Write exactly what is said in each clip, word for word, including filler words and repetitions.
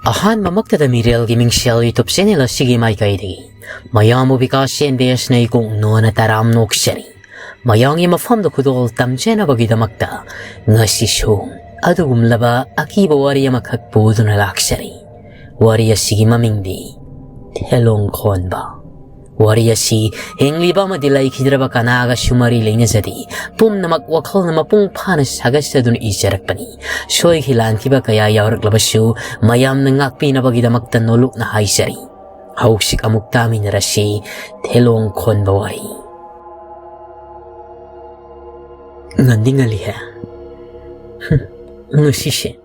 ꯑꯍꯥꯟꯕꯃꯛꯇꯗ ꯃꯤꯔꯦꯜꯒꯤ ꯃꯤꯡꯁꯦꯜ YouTube channel ꯑꯁꯤꯒꯤ ꯃꯥꯏꯀꯩꯗꯒꯤ ꯃꯌꯥꯝꯕꯨ ꯕꯤꯀꯥꯁ ꯑꯦꯟ ꯕꯤ ꯑꯦꯁꯅ ꯏꯀꯣꯛ ꯅꯣꯟꯅ ꯇꯔꯥꯝ ꯅꯣꯛꯆꯔꯤ꯫ ꯃꯌꯥꯝꯒꯤ ꯃꯐꯝꯗ ꯈꯨꯗꯣꯜ ꯇꯝꯖꯅꯕꯒꯤꯗꯃꯛꯇ ꯉꯁꯤꯁꯨ ꯑꯗꯨꯒꯨꯝꯂꯕ ꯑꯀꯤꯕ ꯋꯥꯔꯤ ꯑꯃꯈꯛ ꯄꯨꯗꯨꯅ ꯂꯥꯛꯆꯔꯤ꯫ ꯋꯥꯔꯤ ꯑꯁꯤꯒꯤ ꯃꯃꯤꯡꯗꯤ ꯊꯦꯂꯣꯡ ꯈꯣꯟꯕ꯫ ꯋꯥꯔꯤ ꯑꯁꯤ ꯍꯤꯡꯂꯤꯕ ꯑꯃꯗꯤ ꯂꯩꯈꯤꯗ꯭ꯔꯕ ꯀꯅꯥꯒꯁꯨ ꯃꯔꯤ ꯂꯩꯅꯖꯗꯦ꯫ ꯄꯨꯝꯅꯃꯛ ꯋꯥꯈꯜꯅ ꯃꯄꯨꯡ ꯐꯥꯅ ꯁꯥꯒꯠꯆꯗꯨꯅ ꯏꯖꯔꯛꯄꯅꯤ꯫ ꯁꯣꯏꯈꯤ ꯂꯥꯟꯈꯤꯕ ꯀꯌꯥ ꯌꯥꯎꯔꯛꯂꯕꯁꯨ ꯃꯌꯥꯝꯅ ꯉꯥꯛꯄꯤꯅꯕꯒꯤꯗꯃꯛꯇ ꯅꯣꯂꯨꯛꯅ ꯍꯥꯏꯖꯔꯤ꯫ ꯍꯧꯖꯤꯛ ꯑꯃꯨꯛ ꯇꯥꯃꯤꯟꯅꯔꯁꯤ ꯊꯦꯂꯣꯡ ꯈꯣꯟꯕ ꯋꯥꯔꯤ꯫ ꯉꯟꯗꯤ ꯉꯜꯂꯤꯍꯦ꯫ ꯍꯨꯝ, ꯉꯁꯤꯁꯦ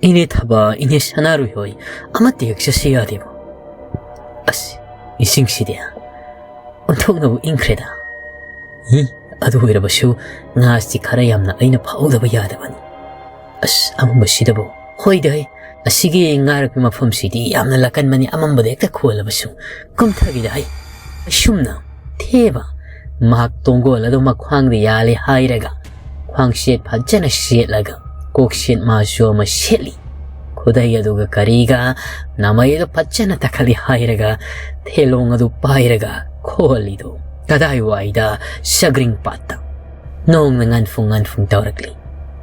ꯏꯅꯦ ꯊꯕ, ꯏꯅꯦ ꯁꯅꯥꯔꯨꯏ ꯍꯣꯏ ꯑꯃꯠꯇ ꯍꯦꯛ ꯆꯠꯁꯤ ꯌꯥꯗꯦꯕ꯫ ꯑꯁ, ꯏꯁꯤꯡꯁꯤꯗꯤ ꯑꯣꯟꯊꯣꯛꯅꯕꯨ ꯏꯪꯈ꯭ꯔꯦꯗ꯫ ꯏ, ꯑꯗꯨ ꯑꯣꯏꯔꯕꯁꯨ ꯉꯥꯁꯤ ꯈꯔ ꯌꯥꯝꯅ ꯑꯩꯅ ꯐꯥꯎꯗꯕ ꯌꯥꯗꯕꯅꯤ꯫ ꯑꯁ, ꯑꯃꯝꯕꯁꯤꯗꯕꯨ꯫ ꯍꯣꯏꯗ ꯍꯩ, ꯑꯁꯤꯒꯤ ꯉꯥꯔꯛꯄ ꯃꯐꯝꯁꯤꯗꯤ ꯌꯥꯝꯅ ꯂꯥꯀꯟꯕꯅꯤ, ꯑꯃꯝꯕꯗ ꯍꯦꯛꯇ ꯈꯣꯜꯂꯕꯁꯨ꯫ ꯀꯨꯝꯊꯈꯤꯗ ꯍꯩ꯫ ꯑꯁꯨꯝꯅ ꯊꯦꯕ ꯃꯍꯥꯛ ꯇꯣꯡꯒꯣꯜ ꯑꯗꯨ ꯃꯈ꯭ꯋꯥꯡꯗ ꯌꯥꯜꯂꯦ ꯍꯥꯏꯔꯒ ꯈ꯭ꯋꯥꯡꯁꯦꯠ ꯐꯖꯅ ꯁꯦꯠꯂꯒ ꯀꯣꯛꯁꯦꯠ ꯃꯥꯁꯨ ꯑꯃ ꯁꯦꯠꯂꯤ꯫ ꯈꯨꯗꯩ ꯑꯗꯨꯒ ꯀꯔꯤꯒ ꯅꯥꯃꯩ ꯑꯗꯨ ꯐꯖꯅ ꯇꯛꯈꯠꯂꯤ ꯍꯥꯏꯔꯒ ꯊꯦꯂꯣꯡ ꯑꯗꯨ ꯄꯥꯏꯔꯒ ꯈꯣꯜꯂꯤꯗꯨ ꯀꯗꯥꯏꯋꯥꯏꯗ? ꯁꯒ꯭ꯔꯤꯡ ꯄꯥꯠꯇ꯫ ꯅꯣꯡꯅ ꯉꯟꯐꯨꯡ ꯉꯟꯐꯨꯡ ꯇꯧꯔꯛꯂꯤ꯫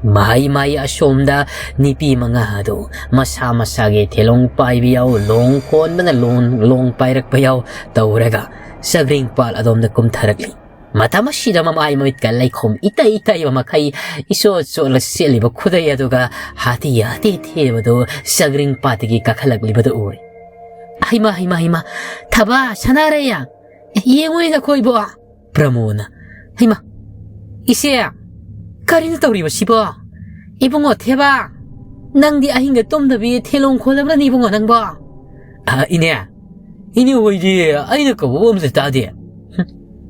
ꯃꯍꯩ ꯃꯍꯩ ꯑꯁꯣꯝꯗ ꯅꯨꯄꯤ ꯃꯉꯥ ꯑꯗꯨ ꯃꯁꯥ ꯃꯁꯥꯒꯤ ꯊꯦꯂꯣꯡ ꯄꯥꯏꯕ ꯌꯥꯎ, ꯂꯣꯡ ꯀꯣꯟꯕꯅ ꯂꯣꯡ, ꯂꯣꯡ ꯄꯥꯏꯔꯛꯄ ꯌꯥꯎ ꯇꯧꯔꯒ ꯁꯒ꯭ꯔꯤꯡ ꯄꯥꯠ ꯑꯗꯣꯝꯗ ꯀꯨꯝꯊꯔꯛꯂꯤ꯫ ꯃꯇꯝ ꯑꯁꯤꯗ ꯃꯃꯥꯏ ꯃꯃꯤꯠꯀ ꯂꯩꯈꯣꯝ ꯏꯇꯩ ꯏꯇꯩꯕ ꯃꯈꯩ ꯏꯆꯣꯠ ꯆꯣꯠꯂ ꯁꯦꯠꯂꯤꯕ ꯈꯨꯗꯩ ꯑꯗꯨꯒ ꯍꯥꯇꯤ ꯍꯥꯇꯤ ꯊꯦꯕꯗꯨ ꯁꯒ꯭ꯔꯤꯡ ꯄꯥꯠꯇꯒꯤ ꯀꯥꯈꯠꯂꯛꯂꯤꯕꯗꯨ ꯎꯔꯦ꯫ "ꯍꯩꯃꯥ, ꯍꯩꯃꯥ, ꯍꯩꯃꯥ! ꯊꯕꯥ, ꯁꯅꯥꯔꯩ! ꯌꯦꯡꯉꯨꯅꯦ ꯅꯈꯣꯏꯕꯣ!" ꯄ꯭ꯔꯃꯣꯅ, "ꯍꯩꯃꯥ! ꯏꯆꯦ! ꯀꯔꯤꯅꯣ ꯇꯧꯔꯤꯕꯁꯤꯕꯣ? ꯏꯕꯨꯡꯉꯣ ꯊꯦꯕꯥ! ꯅꯪꯗꯤ ꯑꯍꯤꯡꯒ ꯇꯨꯝꯗꯕꯤ ꯊꯦꯂꯣꯡ ꯈꯣꯜꯂꯕ꯭ꯔꯅꯦ ꯏꯕꯨꯡꯉꯣ ꯅꯪꯕꯣ?" "ꯑ, ꯏꯅꯦ! ꯏꯅꯦ ꯍꯣꯏꯗꯤ ꯑꯩꯅ ꯀꯧꯕꯕꯨ ꯑꯝꯇ ꯇꯥꯗꯦ꯫ ꯍꯨꯝ,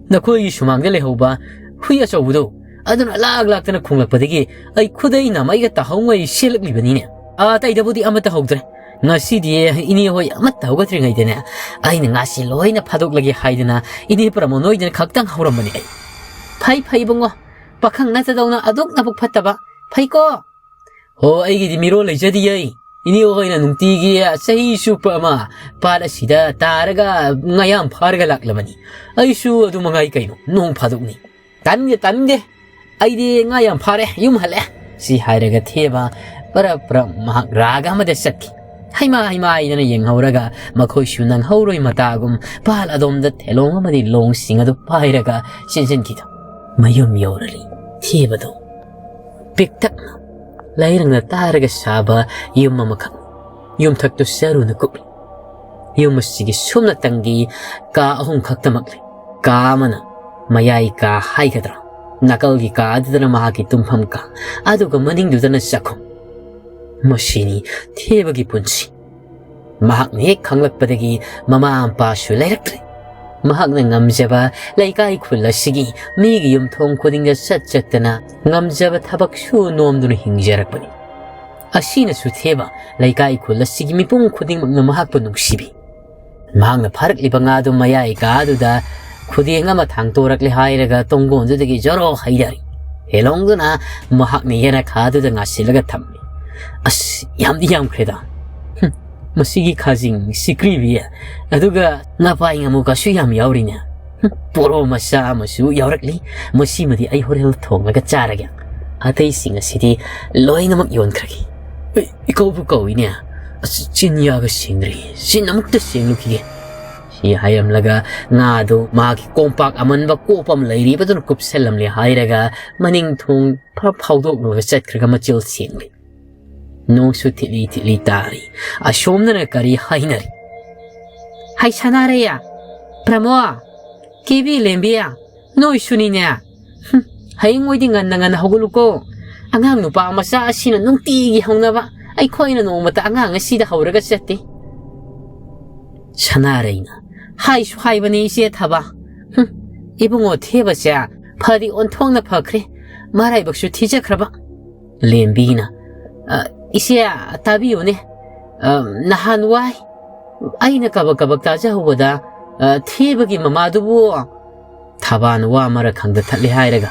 ꯅꯈꯣꯏꯒꯤ ꯁꯨꯃꯥꯡꯗ ꯂꯩꯍꯧꯕ ꯍꯨꯏ ꯑꯆꯧꯕꯗꯣ, ꯑꯗꯨꯅ ꯂꯥꯛ ꯂꯥꯛꯇꯅ ꯈꯣꯡꯂꯛꯄꯗꯒꯤ ꯑꯩ ꯈꯨꯗꯩ ꯅꯥꯃꯩꯒ ꯇꯥꯍꯧꯉꯩ ꯆꯦꯜꯂꯛꯂꯤꯕꯅꯤꯅꯦ꯫ ꯑꯇꯩꯗꯕꯨꯗꯤ ꯑꯃꯠꯇ ꯍꯧꯗ꯭ꯔꯦ꯫ ꯉꯁꯤꯗꯤ ꯏꯅꯦ ꯍꯣꯏ ꯑꯃꯠꯇ ꯍꯧꯒꯠꯇ꯭ꯔꯤꯉꯩꯗꯅꯦ, ꯑꯩꯅ ꯉꯥꯁꯤ ꯂꯣꯏꯅ ꯐꯥꯗꯣꯛꯂꯒꯦ ꯍꯥꯏꯗꯅ ꯏꯅꯦ ꯄ꯭ꯔꯃꯣ ꯅꯣꯏꯗꯅ ꯈꯛꯇꯪ ꯍꯧꯔꯝꯕꯅꯦ ꯑꯩ꯫" "ꯐꯩ, ꯐꯩ ꯏꯕꯨꯡꯉꯣ, ꯄꯥꯈꯪ ꯅꯠꯇꯗꯧꯅ ꯑꯗꯨꯛ ꯅꯕꯨꯛ ꯐꯠꯇꯕ꯫ ꯐꯩꯀꯣ?" "ꯍꯣ, ꯑꯩꯒꯤꯗꯤ ꯃꯤꯔꯣꯜ ꯂꯩꯖꯗꯤꯌꯦ꯫ ꯏꯅꯦ ꯍꯣꯏꯅ ꯅꯨꯡꯇꯤꯒꯤ ꯆꯍꯤ ꯆꯨꯞꯄ ꯑꯃ ꯄꯥꯠ ꯑꯁꯤꯗ ꯇꯥꯔꯒ ꯉꯥ ꯌꯥꯝ ꯐꯥꯔꯒ ꯂꯥꯛꯂꯕꯅꯤ꯫ ꯑꯩꯁꯨ ꯑꯗꯨ ꯃꯉꯥꯏ ꯀꯩꯅꯣ, ꯅꯣꯡ ꯐꯥꯗꯣꯛꯅꯤ꯫ "ꯇꯥꯅꯤꯡꯗꯦ, ꯇꯥꯅꯤꯡꯗꯦ꯫ ꯑꯩꯗꯤ ꯉꯥ ꯌꯥꯝ ꯐꯥꯔꯦ, ꯌꯨꯝ ꯍꯜꯂꯦ", ꯁꯤ ꯍꯥꯏꯔꯒ ꯊꯦꯕ ꯄꯔꯞ ꯄꯔꯞ ꯃꯍꯥꯛ ꯔꯥꯒ ꯑꯃꯗ ꯆꯠꯈꯤ꯫ ꯍꯩꯃꯥ ꯍꯩꯃꯥ ꯍꯥꯏꯗꯅ ꯌꯦꯡꯍꯧꯔꯒ ꯃꯈꯣꯏꯁꯨ ꯅꯪꯍꯧꯔꯣꯏ ꯃꯇꯥꯒꯨꯝ ꯄꯥꯜ ꯑꯗꯣꯝꯗ ꯊꯦꯂꯣꯡ ꯑꯃꯗꯤ ꯂꯣꯡꯁꯤꯡ ꯑꯗꯨ ꯄꯥꯏꯔꯒ ꯆꯦꯟꯁꯤꯟꯈꯤꯗ ꯃꯌꯨꯝ ꯌꯧꯔꯔꯤ꯫ ꯊꯦꯕꯗꯣ ꯄꯤꯛꯇꯛꯅ ꯂꯩꯔꯪꯅ ꯇꯥꯔꯒ ꯁꯥꯕ ꯌꯨꯝ ꯑꯃꯈꯛ꯫ ꯌꯨꯝꯊꯛꯇꯨ ꯆꯔꯨꯅ ꯀꯨꯞꯂꯤ꯫ ꯌꯨꯝ ꯑꯁꯤꯒꯤ ꯁꯨꯞꯅꯇꯪꯒꯤ ꯀꯥ ꯑꯍꯨꯝ ꯈꯛꯇꯃꯛ ꯂꯩ꯫ ꯀꯥ ꯑꯃꯅ ꯃꯌꯥꯏ ꯀꯥ ꯍꯥꯏꯒꯗ꯭ꯔꯥ, ꯅꯥꯀꯜꯒꯤ ꯀꯥ ꯑꯗꯨꯗꯅ ꯃꯍꯥꯛꯀꯤ ꯇꯨꯝꯐꯝ ꯀꯥ, ꯑꯗꯨꯒ ꯃꯅꯤꯡꯗꯨꯗꯅ ꯆꯥꯛꯈꯨꯝ꯫ ꯃꯁꯤꯅꯤ ꯊꯦꯕꯒꯤ ꯄꯨꯟꯁꯤ꯫ ꯃꯍꯥꯛꯅ ꯍꯦꯛ ꯈꯪꯂꯛꯄꯗꯒꯤ ꯃꯃꯥ ꯃꯄꯥꯁꯨ ꯂꯩꯔꯛꯇ꯭ꯔꯦ꯫ ꯃꯍꯥꯛꯅ ꯉꯝꯖꯕ ꯂꯩꯀꯥꯏ ꯈꯨꯜ ꯑꯁꯤꯒꯤ ꯃꯤꯒꯤ ꯌꯨꯝꯊꯣꯡ ꯈꯨꯗꯤꯡꯗ ꯆꯠ ꯆꯠꯇꯅ ꯉꯝꯖꯕ ꯊꯕꯛ ꯁꯨ ꯅꯣꯝꯗꯨꯅ ꯍꯤꯡꯖꯔꯛꯄꯅꯤ꯫ ꯑꯁꯤꯅꯁꯨ ꯊꯦꯕ ꯂꯩꯀꯥꯏ ꯈꯨꯜ ꯑꯁꯤꯒꯤ ꯃꯤꯄꯨꯝ ꯈꯨꯗꯤꯡꯃꯛꯅ ꯃꯍꯥꯛꯄꯨ ꯅꯨꯡꯁꯤꯕꯤ꯫ ꯃꯍꯥꯛꯅ ꯐꯥꯔꯛꯂꯤꯕ ꯉꯥꯗꯨ ꯃꯌꯥꯏ ꯀꯥꯗꯨꯗ ꯈꯨꯗꯦꯡ ꯑꯃ ꯊꯥꯡꯇꯣꯔꯛꯂꯦ ꯍꯥꯏꯔꯒ ꯇꯣꯡꯒꯣꯟꯗꯨꯗꯒꯤ ꯖꯣꯔꯣ ꯍꯩꯊꯔꯤ꯫ ꯍꯦꯂꯣꯡꯗꯨꯅ ꯃꯍꯥꯛꯅ ꯌꯦꯅꯈꯥꯗꯨꯗ ꯉꯥꯁꯤꯜꯂꯒ ꯊꯝꯃꯤ꯫ "ꯑꯁ, ꯌꯥꯝꯗꯤ ꯌꯥꯝꯈ꯭ꯔꯦꯗ꯫ ꯍꯨꯝ, ꯃꯁꯤꯒꯤ ꯈꯥꯖꯤꯡ ꯁꯤꯀ꯭ꯔꯤꯕꯤ, ꯑꯗꯨꯒ ꯉꯥꯄꯥꯏ ꯉꯥꯃꯨꯒꯁꯨ ꯌꯥꯝ ꯌꯥꯎꯔꯤꯅꯦ꯫ ꯍꯨꯝ, ꯄꯣꯔꯣ ꯃꯆꯥ ꯑꯃꯁꯨ ꯌꯥꯎꯔꯛꯂꯤ꯫ ꯃꯁꯤꯃꯗꯤ ꯑꯩ ꯍꯣꯔꯦꯟ ꯊꯣꯡꯂꯒ ꯆꯥꯔꯒꯦ꯫ ꯑꯇꯩꯁꯤꯡ ꯑꯁꯤꯗꯤ ꯂꯣꯏꯅꯃꯛ ꯌꯣꯟꯈ꯭ꯔꯒꯦ꯫ ꯑꯦ, ꯏꯀꯧꯕꯨ ꯀꯧꯏꯅꯦ꯫ ꯑꯁ, ꯆꯤꯟ ꯌꯥꯒ ꯁꯦꯡꯗ꯭ꯔꯤ꯫ ꯆꯤꯟ ꯑꯃꯨꯛꯇ ꯁꯦꯡꯂꯨꯈꯤꯒꯦ", ꯁꯤ ꯍꯥꯏꯔꯝꯂꯒ ꯉꯥꯗꯨ ꯃꯥꯒꯤ ꯀꯣꯝꯄꯥꯛ ꯑꯃꯟꯕ ꯀꯣꯞ ꯑꯃ ꯂꯩꯔꯤꯕꯗꯨꯅ ꯀꯨꯞꯁꯜꯂꯝꯂꯦ ꯍꯥꯏꯔꯒ ꯃꯅꯤꯡ ꯊꯣꯡ ꯐꯠ ꯐꯥꯎꯗꯣꯛꯂꯒ ꯆꯠꯈ꯭ꯔꯒ ꯃꯆꯤꯜ ꯁꯦꯡꯂꯦ꯫ ꯅꯣꯡꯁꯨ ꯊꯤꯠꯂꯤ ꯊꯤꯠꯂꯤ ꯇꯥꯔꯤ꯫ ꯑꯁꯣꯝꯗꯅ ꯀꯔꯤ ꯍꯥꯏꯅꯔꯤ? "ꯍꯩ ꯁꯅꯥꯔꯩꯌꯥ, ꯄ꯭ꯔꯃꯣ, ꯀꯦꯕꯤ ꯂꯦꯝꯕꯤꯌꯥ, ꯅꯣꯏꯁꯨꯅꯤꯅꯦ꯫ ꯍꯨꯝ, ꯍꯌꯦꯡ ꯃꯣꯏꯗꯤ ꯉꯟꯅ ꯉꯟꯅ ꯍꯧꯒꯠꯂꯨꯀꯣ꯫ ꯑꯉꯥꯡ ꯅꯨꯄꯥ ꯃꯆꯥ ꯑꯁꯤꯅ ꯅꯨꯡꯇꯤꯒꯤ ꯍꯧꯅꯕ, ꯑꯩꯈꯣꯏꯅ ꯅꯣꯡꯃꯇ ꯑꯉꯥꯡ ꯑꯁꯤꯗ ꯍꯧꯔꯒ ꯆꯠꯇꯦ"꯫ ꯁꯅꯥꯔꯩꯅ, "ꯍꯥꯏꯁꯨ ꯍꯥꯏꯕꯅꯤ ꯏꯆꯦ ꯊꯕ꯫ ꯍꯨꯝ, ꯏꯕꯨꯡꯉꯣ ꯊꯦꯕꯁꯦ ꯐꯗꯤ ꯑꯣꯟꯊꯣꯛꯅ ꯐꯈ꯭ꯔꯦ, ꯃꯔꯥꯏꯕꯛꯁꯨ ꯊꯤꯖꯈ꯭ꯔꯕ"꯫ ꯂꯦꯝꯕꯤꯅ, "ꯑ, ꯏꯆꯦ, ꯇꯥꯕꯤꯌꯨꯅꯦ꯫ ꯑ, ꯅꯍꯥꯟꯋꯥꯏ ꯑꯩꯅ ꯀꯕꯛ ꯀꯕꯛ ꯇꯥꯖꯍꯧꯕꯗ, ꯑ, ꯊꯦꯕꯒꯤ ꯃꯃꯥꯗꯨꯕꯨ"꯫ ꯊꯕꯥꯅ ꯋꯥ ꯑꯃꯔ ꯈꯪꯗ ꯊꯠꯂꯦ ꯍꯥꯏꯔꯒ,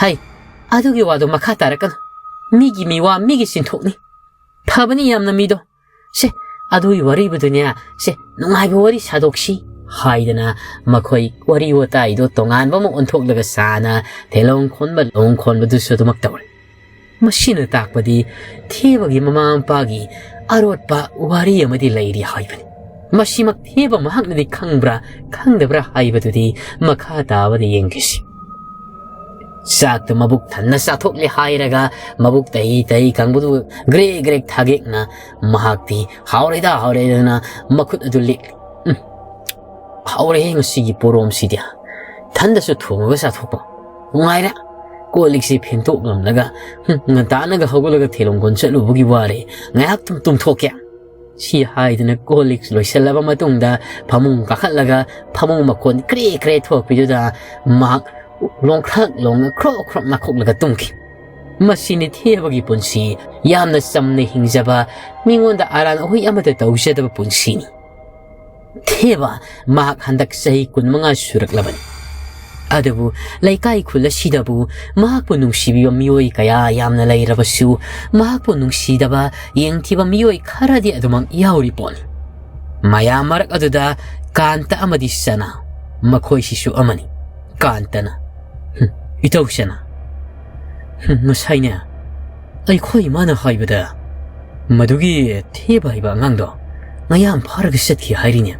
"ꯍꯩ, ꯑꯗꯨꯒꯤ ꯋꯥꯗꯣ ꯃꯈꯥ ꯇꯥꯔꯛꯀꯅꯨ꯫ ꯃꯤꯒꯤ ꯃꯤꯋꯥ ꯃꯤꯒꯤ ꯆꯤꯟꯊꯣꯛꯅꯤ"꯫ "ꯐꯕꯅꯤ ꯌꯥꯝꯅ ꯃꯤꯗꯣ꯫ ꯁꯦ, ꯑꯗꯨꯒꯤ ꯋꯥꯔꯤꯕꯨꯗꯨꯅꯦ, ꯁꯦ, ꯅꯨꯡꯉꯥꯏꯕ ꯋꯥꯔꯤ ꯁꯥꯗꯣꯛꯁꯤ" ꯍꯥꯏꯗꯅ ꯃꯈꯣꯏ ꯋꯥꯔꯤ ꯋꯥꯇꯥꯏꯗꯣ ꯇꯣꯉꯥꯟꯕ ꯑꯃ ꯑꯣꯟꯊꯣꯛꯂꯒ ꯆꯥꯅ ꯊꯦꯂꯣꯡ ꯈꯣꯟꯕ, ꯂꯣꯡ ꯈꯣꯟꯕꯗꯨꯁꯨ ꯑꯗꯨꯃꯛ ꯇꯧꯔꯦ꯫ ꯃꯁꯤꯅ ꯇꯥꯛꯄꯗꯤ ꯊꯦꯕꯒꯤ ꯃꯃꯥ ꯃꯄꯥꯒꯤ ꯑꯔꯣꯠꯄ ꯋꯥꯔꯤ ꯑꯃꯗꯤ ꯂꯩꯔꯤ ꯍꯥꯏꯕꯅꯤ꯫ ꯃꯁꯤꯃꯛ ꯊꯦꯕ ꯃꯍꯥꯛꯅꯗꯤ ꯈꯪꯕ꯭ꯔꯥ ꯈꯪꯗꯕ꯭ꯔꯥ ꯍꯥꯏꯕꯗꯨꯗꯤ ꯃꯈꯥ ꯇꯥꯕꯗ ꯌꯦꯡꯈꯤꯁꯤ꯫ ꯆꯥꯛꯇꯨ ꯃꯕꯨꯛ ꯊꯟꯅ ꯆꯥꯊꯣꯛꯂꯦ ꯍꯥꯏꯔꯒ ꯃꯕꯨꯛ ꯇꯍꯤ ꯇꯍꯤ ꯀꯪꯕꯗꯨ ꯒ꯭ꯔꯦꯛ ꯒ꯭ꯔꯦꯛ ꯊꯥꯒꯦꯛꯅ ꯃꯍꯥꯛꯇꯤ "ꯍꯥꯎꯔꯦꯗ, ꯍꯥꯎꯔꯦꯗꯅ" ꯃꯈꯨꯠ ꯑꯗꯨ ꯂꯤꯛꯂꯤ꯫ "ꯎꯝ, ꯍꯥꯎꯔꯦꯍꯦ ꯉꯁꯤꯒꯤ ꯄꯣꯔꯣꯝꯁꯤꯗꯤ꯫ ꯊꯟꯗꯁꯨ ꯊꯣꯡꯉꯒ ꯆꯥꯊꯣꯛꯄ ꯅꯨꯡꯉꯥꯏꯔꯦ꯫ ꯀꯣꯜ ꯂꯤꯛꯁꯤ ꯐꯦꯡꯗꯣꯛꯂꯝꯂꯒ, ꯍꯨꯝ, ꯉꯟꯇꯥꯅꯒ ꯍꯧꯒꯠꯂꯒ ꯊꯦꯂꯣꯡ ꯀꯣꯟ ꯆꯠꯂꯨꯕꯒꯤ ꯋꯥꯔꯦ꯫ ꯉꯥꯏꯍꯥꯛꯇꯨꯝ ꯇꯨꯝꯊꯣꯛꯀꯦ"꯫ ꯁꯤ ꯍꯥꯏꯗꯨꯅ ꯀꯣꯜ ꯂꯤꯛ ꯂꯣꯏꯁꯤꯜꯂꯕ ꯃꯇꯨꯡꯗ ꯐꯃꯨꯡ ꯀꯥꯈꯠꯂꯒ ꯐꯃꯨꯡ ꯃꯈꯣꯟ ꯀ꯭ꯔꯦ ꯀ꯭ꯔꯦ ꯊꯣꯛꯄꯤꯗꯨꯗ ꯃꯍꯥꯛ ꯂꯣꯡꯈ꯭ꯔꯛ ꯂꯣꯡꯅ ꯈ꯭ꯔꯣꯛ ꯈ꯭ꯔꯣꯛ ꯅꯥꯈꯣꯛꯂꯒ ꯇꯨꯝꯈꯤ꯫ ꯃꯁꯤꯅꯤ ꯊꯦꯕꯒꯤ ꯄꯨꯟꯁꯤ꯫ ꯌꯥꯝꯅ ꯆꯝꯅ ꯍꯤꯡꯖꯕ, ꯃꯤꯉꯣꯟꯗ ꯑꯔꯥꯟ ꯑꯍꯣꯏ ꯑꯃꯠꯇ ꯇꯧꯖꯗꯕ ꯄꯨꯟꯁꯤꯅꯤ꯫ ꯊꯦꯕ ꯃꯍꯥꯛ ꯍꯟꯗꯛ ꯆꯍꯤ ꯀꯨꯟꯃꯉꯥ ꯁꯨꯔꯛꯂꯕꯅꯤ꯫ ꯑꯗꯨꯕꯨ ꯂꯩꯀꯥꯏ ꯈꯨꯜ ꯑꯁꯤꯗꯕꯨ ꯃꯍꯥꯛꯄꯨ ꯅꯨꯡꯁꯤꯕꯤꯕ ꯃꯤꯑꯣꯏ ꯀꯌꯥ ꯌꯥꯝꯅ ꯂꯩꯔꯕꯁꯨ, ꯃꯍꯥꯛꯄꯨ ꯅꯨꯡꯁꯤꯗꯕ, ꯌꯦꯡꯊꯤꯕ ꯃꯤꯑꯣꯏ ꯈꯔꯗꯤ ꯑꯗꯨꯃꯛ ꯌꯥꯎꯔꯤ ꯄꯣꯠꯅꯤ꯫ ꯃꯌꯥꯝ ꯃꯔꯛ ꯑꯗꯨꯗ ꯀꯥꯟꯇ ꯑꯃꯗꯤ ꯆꯅꯥ, ꯃꯈꯣꯏꯁꯤꯁꯨ ꯑꯃꯅꯤ꯫ ꯀꯥꯟꯇꯅ, "ꯍꯨꯝ, ꯏꯇꯧ ꯆꯅꯥ, ꯍꯨꯝ, ꯉꯁꯥꯏꯅꯦ ꯑꯩꯈꯣꯏ ꯏꯃꯥꯅ ꯍꯥꯏꯕꯗ ꯃꯗꯨꯒꯤ ꯊꯦꯕ ꯍꯥꯏꯕ ꯑꯉꯥꯡꯗꯣ ꯃꯌꯥꯝ ꯐꯥꯔꯒ ꯆꯠꯈꯤ ꯍꯥꯏꯔꯤꯅꯦ꯫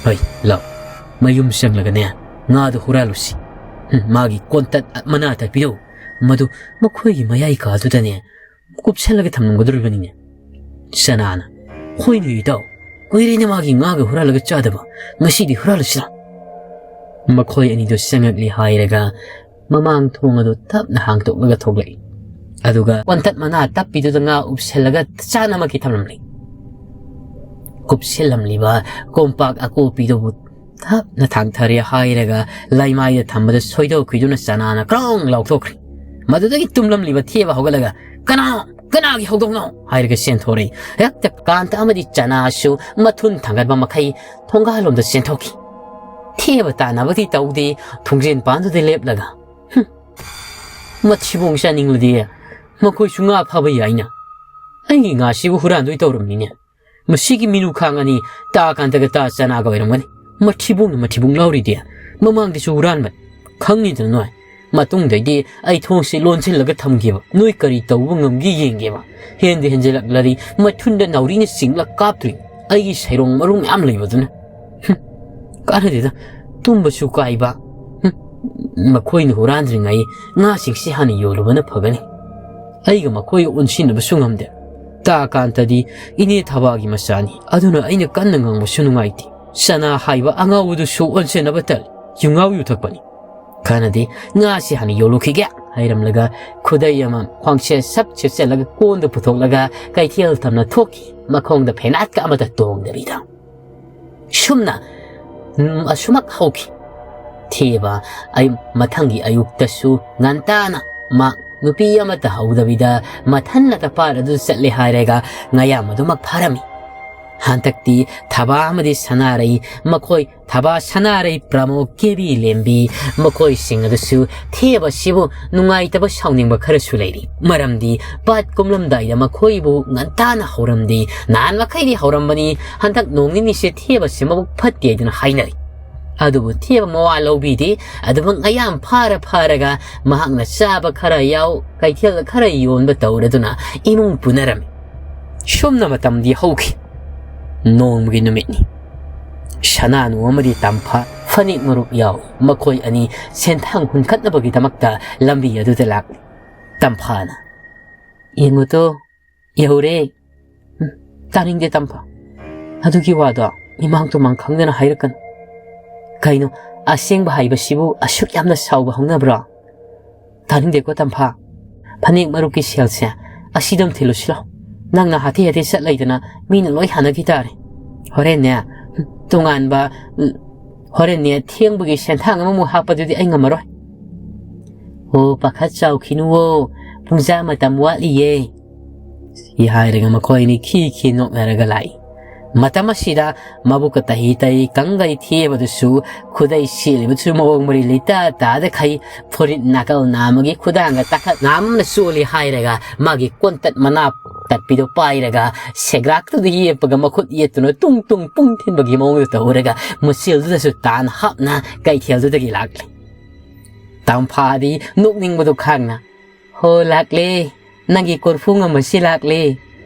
ꯍꯣꯏ, ꯂꯥꯎ, ꯃꯌꯨꯝ ꯆꯪꯂꯒꯅꯦ ꯉꯥꯗꯣ ꯍꯨꯔꯥꯜꯂꯨꯁꯤ꯫ ꯍꯨꯝ, ꯃꯥꯒꯤ ꯀꯣꯟꯇꯠ ꯃꯅꯥ ꯇꯠꯄꯤꯗꯣ ꯃꯗꯨ ꯃꯈꯣꯏꯒꯤ ꯃꯌꯥꯏ ꯀꯥꯗꯨꯗꯅꯦ ꯀꯨꯞꯁꯜꯂꯒ ꯊꯝꯂꯝꯒꯗꯧꯔꯤꯕꯅꯤꯅꯦ"꯫ ꯆꯅꯥꯅ, "ꯍꯣꯏꯅꯦ ꯏꯇꯥꯎ, ꯀꯨꯏꯔꯦꯅꯦ ꯃꯥꯒꯤ ꯉꯥꯒ ꯍꯨꯔꯥꯜꯂꯒ ꯆꯥꯗꯕ, ꯉꯁꯤꯗꯤ ꯍꯨꯔꯥꯜꯂꯁꯤꯔꯥ?" ꯃꯈꯣꯏ ꯑꯅꯤꯗꯨ ꯆꯪꯉꯛꯂꯤ ꯍꯥꯏꯔꯒ ꯃꯃꯥꯡ ꯊꯣꯡ ꯑꯗꯨ ꯇꯞꯅ ꯍꯥꯡꯇꯣꯛꯂꯒ ꯊꯣꯛꯂꯛꯏ꯫ ꯑꯗꯨꯒ ꯀꯣꯟꯇꯠ ꯃꯅꯥ ꯇꯞꯄꯤꯗꯨꯗ ꯉꯥ ꯎꯞꯁꯤꯜꯂꯒ ꯆꯥꯅꯃꯛꯀꯤ ꯊꯝꯂꯝꯂꯤ꯫ ꯀꯨꯞꯁꯤꯜꯂꯝꯂꯤꯕ ꯀꯣꯝꯄꯥꯛ ꯑꯀꯣꯞꯄꯤꯗꯨꯕꯨ ꯇꯞꯅ ꯊꯥꯡꯊꯔꯦ ꯍꯥꯏꯔꯒ ꯂꯩꯃꯥꯏꯗ ꯊꯝꯕꯗ ꯁꯣꯏꯗꯣꯛꯈꯤꯗꯨꯅ ꯆꯅꯥꯅ ꯀ꯭ꯔꯣꯡ ꯂꯥꯎꯊꯣꯛꯈ꯭ꯔꯦ꯫ ꯃꯗꯨꯗꯒꯤ ꯇꯨꯝꯂꯝꯂꯤꯕ ꯊꯦꯕ ꯍꯧꯒꯠꯂꯒ, "ꯀꯅꯥ? ꯀꯅꯥꯒꯤ ꯍꯧꯗꯣꯡꯅꯣ?" ꯍꯥꯏꯔꯒ ꯆꯦꯟꯊꯣꯔꯛꯏ꯫ ꯍꯦꯛꯇ ꯀꯥꯟꯇ ꯑꯃꯗꯤ ꯆꯅꯥꯁꯨ ꯃꯊꯨꯟ ꯊꯥꯡꯒꯠꯄ ꯃꯈꯩ ꯊꯣꯡꯒꯥꯜꯂꯣꯝꯗ ꯆꯦꯟꯊꯣꯛꯈꯤ꯫ ꯊꯦꯕ ꯇꯥꯟꯅꯕꯗꯤ ꯇꯧꯗꯦ, ꯊꯣꯡꯖꯦꯟ ꯄꯥꯟꯗꯨꯗ ꯂꯦꯞꯂꯒ, "ꯍꯨꯝ, ꯃꯊꯤꯕꯣꯡ ꯆꯥꯅꯤꯡꯂꯗꯤ ꯃꯈꯣꯏꯁꯨ ꯉꯥ ꯐꯥꯕ ꯌꯥꯏꯅ꯫ "ꯑꯩꯒꯤ ꯉꯥꯁꯤꯕꯨ ꯍꯨꯔꯥꯟꯗꯣꯏ ꯇꯧꯔꯝꯃꯤꯅꯦ꯫ ꯃꯁꯤꯒꯤ ꯃꯤꯅꯨ ꯈꯥꯡ ꯑꯅꯤ ꯇꯥ ꯀꯥꯟꯇꯒ ꯇꯥ ꯆꯅꯥꯒ ꯑꯣꯏꯔꯝꯒꯅꯤ꯫ ꯃꯊꯤꯕꯣꯡꯅ ꯃꯊꯤꯕꯣꯡ ꯂꯥꯎꯔꯤꯗꯤ꯫ ꯃꯃꯥꯡꯗꯁꯨ ꯍꯨꯔꯥꯟꯕꯅꯤ꯫ ꯈꯪꯉꯤꯗꯅ ꯅꯣꯏ꯫ ꯃꯇꯨꯡꯗꯩꯗꯤ ꯑꯩ ꯊꯣꯡꯁꯤ ꯂꯣꯟꯁꯤꯜꯂꯒ ꯊꯝꯒꯦꯕ꯫ ꯅꯣꯏ ꯀꯔꯤ ꯇꯧꯕ ꯉꯝꯒꯦ ꯌꯦꯡꯒꯦꯕ꯫ ꯍꯦꯟꯗ ꯍꯦꯟꯖꯤꯜꯂꯛꯂꯗꯤ ꯃꯊꯨꯟꯗ ꯅꯥꯎꯔꯤꯅ ꯆꯤꯡꯂ ꯀꯥꯞꯇꯣꯏꯅꯤ꯫ ꯑꯩꯒꯤ ꯁꯩꯔꯣꯡ ꯃꯔꯨ ꯃꯌꯥꯝ ꯂꯩꯕꯗꯨꯅ꯫ ꯍꯨꯝ, ꯀꯥꯟꯅꯗꯦꯗ꯫ ꯇꯨꯝꯕꯁꯨ ꯀꯥꯏꯕ꯫ ꯍꯨꯝ, ꯃꯈꯣꯏꯅ ꯍꯨꯔꯥꯟꯗ꯭ꯔꯤꯉꯩ ꯉꯥꯁꯤꯡꯁꯤ ꯍꯥꯟꯅ ꯌꯣꯜꯂꯨꯕꯅ ꯐꯒꯅꯤ꯫ ꯑꯩꯒ ꯃꯈꯣꯏꯒ ꯑꯣꯟꯁꯤꯟꯅꯕꯁꯨ ꯉꯝꯗꯦ꯫ ꯇꯥ ꯀꯥꯟꯇꯗꯤ ꯏꯅꯦ ꯊꯕꯥꯒꯤ ꯃꯆꯥꯅꯤ꯫ ꯑꯗꯨꯅ ꯑꯩꯅ ꯀꯟꯅ ꯉꯥꯡꯕꯁꯨ ꯅꯨꯡꯉꯥꯏꯇꯦ꯫ ꯁꯅꯥ ꯍꯥꯏꯕ ꯑꯉꯥꯎꯕꯗꯨꯁꯨ ꯑꯣꯟꯁꯤꯟꯅꯕ ꯇꯜꯂꯤ꯫ ꯌꯨꯉꯥꯎ ꯌꯨꯊꯛꯄꯅꯤ꯫ ꯈꯔꯅꯗꯤ "ꯉꯥꯁꯤ ꯍꯥꯟꯅ ꯌꯣꯜꯂꯨꯈꯤꯒꯦ" ꯍꯥꯏꯔꯝꯂꯒ ꯈꯨꯗꯩ ꯑꯃ ꯈ꯭ꯋꯥꯡꯁꯦ ꯁꯞ ꯁꯦꯠꯆꯜꯂꯒ ꯀꯣꯟꯗ ꯄꯨꯊꯣꯛꯂꯒ ꯀꯩꯊꯦꯜ ꯇꯝꯅ ꯊꯣꯛꯈꯤ, ꯃꯈꯣꯡꯗ ꯐꯦꯅꯥꯠꯀ ꯑꯃꯠꯇ ꯇꯣꯡꯗꯕꯤꯗ꯫ ꯁꯨꯝꯅ, ꯎꯝ, ꯑꯁꯨꯃꯛ ꯍꯧꯈꯤ꯫ ꯊꯦꯕ ꯑꯌꯨꯛ, ꯃꯊꯪꯒꯤ ꯑꯌꯨꯛꯇꯁꯨ ꯉꯟꯇꯥꯅ ꯃꯥ ꯅꯨꯄꯤ ꯑꯃꯠꯇ ꯍꯧꯗꯕꯤꯗ ꯃꯊꯟꯅꯇ ꯄꯥꯠ ꯑꯗꯨ ꯆꯠꯂꯦ ꯍꯥꯏꯔꯒ ꯉꯌꯥꯝ ꯑꯗꯨꯃꯛ ꯐꯥꯔꯝꯃꯤ꯫ ꯍꯟꯗꯛꯇꯤ ꯊꯕꯥ ꯑꯃꯗꯤ ꯁꯅꯥꯔꯩ, ꯃꯈꯣꯏ ꯊꯕꯥ ꯁꯅꯥꯔꯩ, ꯄ꯭ꯔꯃꯣ, ꯀꯦꯕꯤ ꯂꯦꯝꯕꯤ, ꯃꯈꯣꯏꯁꯤꯡ ꯑꯗꯨꯁꯨ ꯊꯦꯕꯁꯤꯕꯨ ꯅꯨꯡꯉꯥꯏꯇꯕ ꯁꯥꯎꯅꯤꯡꯕ ꯈꯔꯁꯨ ꯂꯩꯔꯤ꯫ ꯃꯔꯝꯗꯤ ꯄꯥꯠ ꯀꯨꯝꯂꯝꯗꯥꯏꯗ ꯃꯈꯣꯏꯕꯨ ꯉꯟꯇꯥꯅ ꯍꯧꯔꯝꯗꯤ꯫ ꯅꯍꯥꯟ ꯃꯈꯩꯗꯤ ꯍꯧꯔꯝꯕꯅꯤ, ꯍꯟꯗꯛ ꯅꯣꯡ ꯅꯤꯅꯤꯁꯦ ꯊꯦꯕꯁꯦ ꯃꯕꯨꯛ ꯐꯠꯇꯦ ꯍꯥꯏꯗꯨꯅ ꯍꯥꯏꯅꯔꯤ꯫ ꯑꯗꯨꯕꯨ ꯊꯦꯕ ꯃꯋꯥ ꯂꯧꯕꯤꯗꯦ꯫ ꯑꯗꯨꯃꯛ ꯃꯌꯥꯝ ꯐꯥꯔ ꯐꯥꯔꯒ ꯃꯍꯥꯛꯅ ꯆꯥꯕ ꯈꯔ ꯌꯥꯎ, ꯀꯩꯊꯦꯜꯗ ꯈꯔ ꯌꯣꯟꯕ ꯇꯧꯔꯗꯨꯅ ꯏꯃꯨꯡ ꯄꯨꯅꯔꯝꯃꯤ꯫ ꯁꯨꯝꯅ ꯃꯇꯝꯗꯤ ꯍꯧꯈꯤ꯫ ꯅꯣꯡꯃꯒꯤ ꯅꯨꯃꯤꯠꯅꯤ꯫ ꯁꯅꯥꯅꯨ ꯑꯃꯗꯤ ꯇꯝꯐꯥ ꯐꯅꯦꯛ ꯃꯔꯨꯞ ꯌꯥꯎꯏ꯫ ꯃꯈꯣꯏ ꯑꯅꯤ ꯁꯦꯟꯊꯥꯡ ꯍꯨꯟꯈꯠꯅꯕꯒꯤꯗꯃꯛꯇ ꯂꯝꯕꯤ ꯑꯗꯨꯗ ꯂꯥꯛꯂꯤ꯫ ꯇꯝꯐꯥꯅ, "ꯌꯦꯡꯉꯨꯇꯣ, ꯌꯧꯔꯦ꯫" "ꯎꯝ, ꯇꯥꯅꯤꯡꯗꯦ ꯇꯝꯐꯥ꯫ ꯑꯗꯨꯒꯤ ꯋꯥꯗꯣ ꯏꯃꯥꯡ ꯇꯨꯃꯥꯡ ꯈꯪꯗꯅ ꯍꯥꯏꯔꯛꯀꯅꯨ꯫ ꯀꯩꯅꯣ, ꯑꯁꯦꯡꯕ ꯍꯥꯏꯕꯁꯤꯕꯨ ꯑꯁꯨꯛ ꯌꯥꯝꯅ ꯁꯥꯎꯕ ꯍꯧꯅꯕ꯭ꯔꯣ? ꯇꯥꯅꯤꯡꯗꯦꯀꯣ ꯇꯝꯐꯥ꯫ ꯐꯅꯦꯛ ꯃꯔꯨꯞꯀꯤ ꯁꯦꯜꯁꯦ ꯑꯁꯤꯗꯪ ꯊꯤꯜꯂꯨꯁꯤꯔꯣ? ꯅꯪꯅ ꯍꯥꯊꯤ ꯍꯥꯊꯤ ꯆꯠ ꯂꯩꯗꯅ ꯃꯤꯅ ꯂꯣꯏ ꯍꯥꯟꯅꯈꯤ ꯇꯥꯔꯦ꯫ ꯍꯣꯔꯦꯟꯅꯦ, ꯇꯣꯉꯥꯟꯕ, ꯍꯣꯔꯦꯟꯅꯦ ꯊꯦꯡꯕꯒꯤ ꯁꯦꯟꯊꯥꯡ ꯑꯃꯃꯨꯛ ꯍꯥꯞꯄꯗꯨꯗꯤ ꯑꯩ ꯉꯝꯃꯔꯣꯏ꯫" "ꯑꯣ, ꯄꯥꯈꯠ ꯆꯥꯎꯈꯤꯅꯨꯋꯣ, ꯄꯨꯡꯖꯥ ꯃꯇꯝ ꯋꯥꯠꯂꯤꯌꯦ꯫" ꯁꯤ ꯍꯥꯏꯔꯒ ꯃꯈꯣꯏ ꯑꯅꯤ ꯈꯤ ꯈꯤ ꯅꯣꯛꯅꯔꯒ ꯂꯥꯛꯏ꯫ ꯃꯇꯝ ꯑꯁꯤꯗ ꯃꯕꯨꯛꯀ ꯇꯍꯤ ꯇꯍꯤ ꯀꯪꯒꯩ ꯊꯦꯕꯗꯨꯁꯨ, ꯈꯨꯗꯩ ꯁꯦꯠꯂꯤꯕꯗꯨꯁꯨ ꯃꯑꯣꯡ ꯃꯔꯤꯜ ꯏꯇꯥ ꯇꯥꯗꯈꯩ, ꯐꯨꯔꯤꯠ ꯅꯥꯀꯜ ꯅꯥꯝꯃꯒꯤ ꯈꯨꯗꯥꯡꯒ ꯇꯥꯈꯠ ꯅꯥꯝꯃꯅ ꯆꯣꯜꯂꯤ ꯍꯥꯏꯔꯒ, ꯃꯥꯒꯤ ꯀꯣꯟꯇꯠ ꯃꯅꯥ ꯇꯠꯄꯤꯗꯣ ꯄꯥꯏꯔꯒ, ꯁꯦꯒ꯭ꯔꯥꯛꯇꯨꯗ ꯌꯦꯞꯄꯒ ꯃꯈꯨꯠ ꯌꯦꯠꯇꯨꯅ ꯇꯨꯡ ꯇꯨꯡ ꯄꯨꯡ ꯊꯤꯟꯕꯒꯤ ꯃꯑꯣꯡꯗ ꯇꯧꯔꯒ, ꯃꯨꯁꯤꯜꯗꯨꯗꯁꯨ ꯇꯥꯟ ꯍꯥꯞꯅ ꯀꯩꯊꯦꯜꯗꯨꯗꯒꯤ ꯂꯥꯛꯂꯤ꯫ ꯇꯝꯐꯥꯗꯤ ꯅꯣꯛꯅꯤꯡꯕꯗꯨ ꯈꯥꯡꯅ, "ꯍꯣ, ꯂꯥꯛꯂꯦ, ꯅꯪꯒꯤ ꯀꯣꯔꯐꯨ ꯉꯝꯕꯁꯤ ꯂꯥꯛꯂꯦ꯫"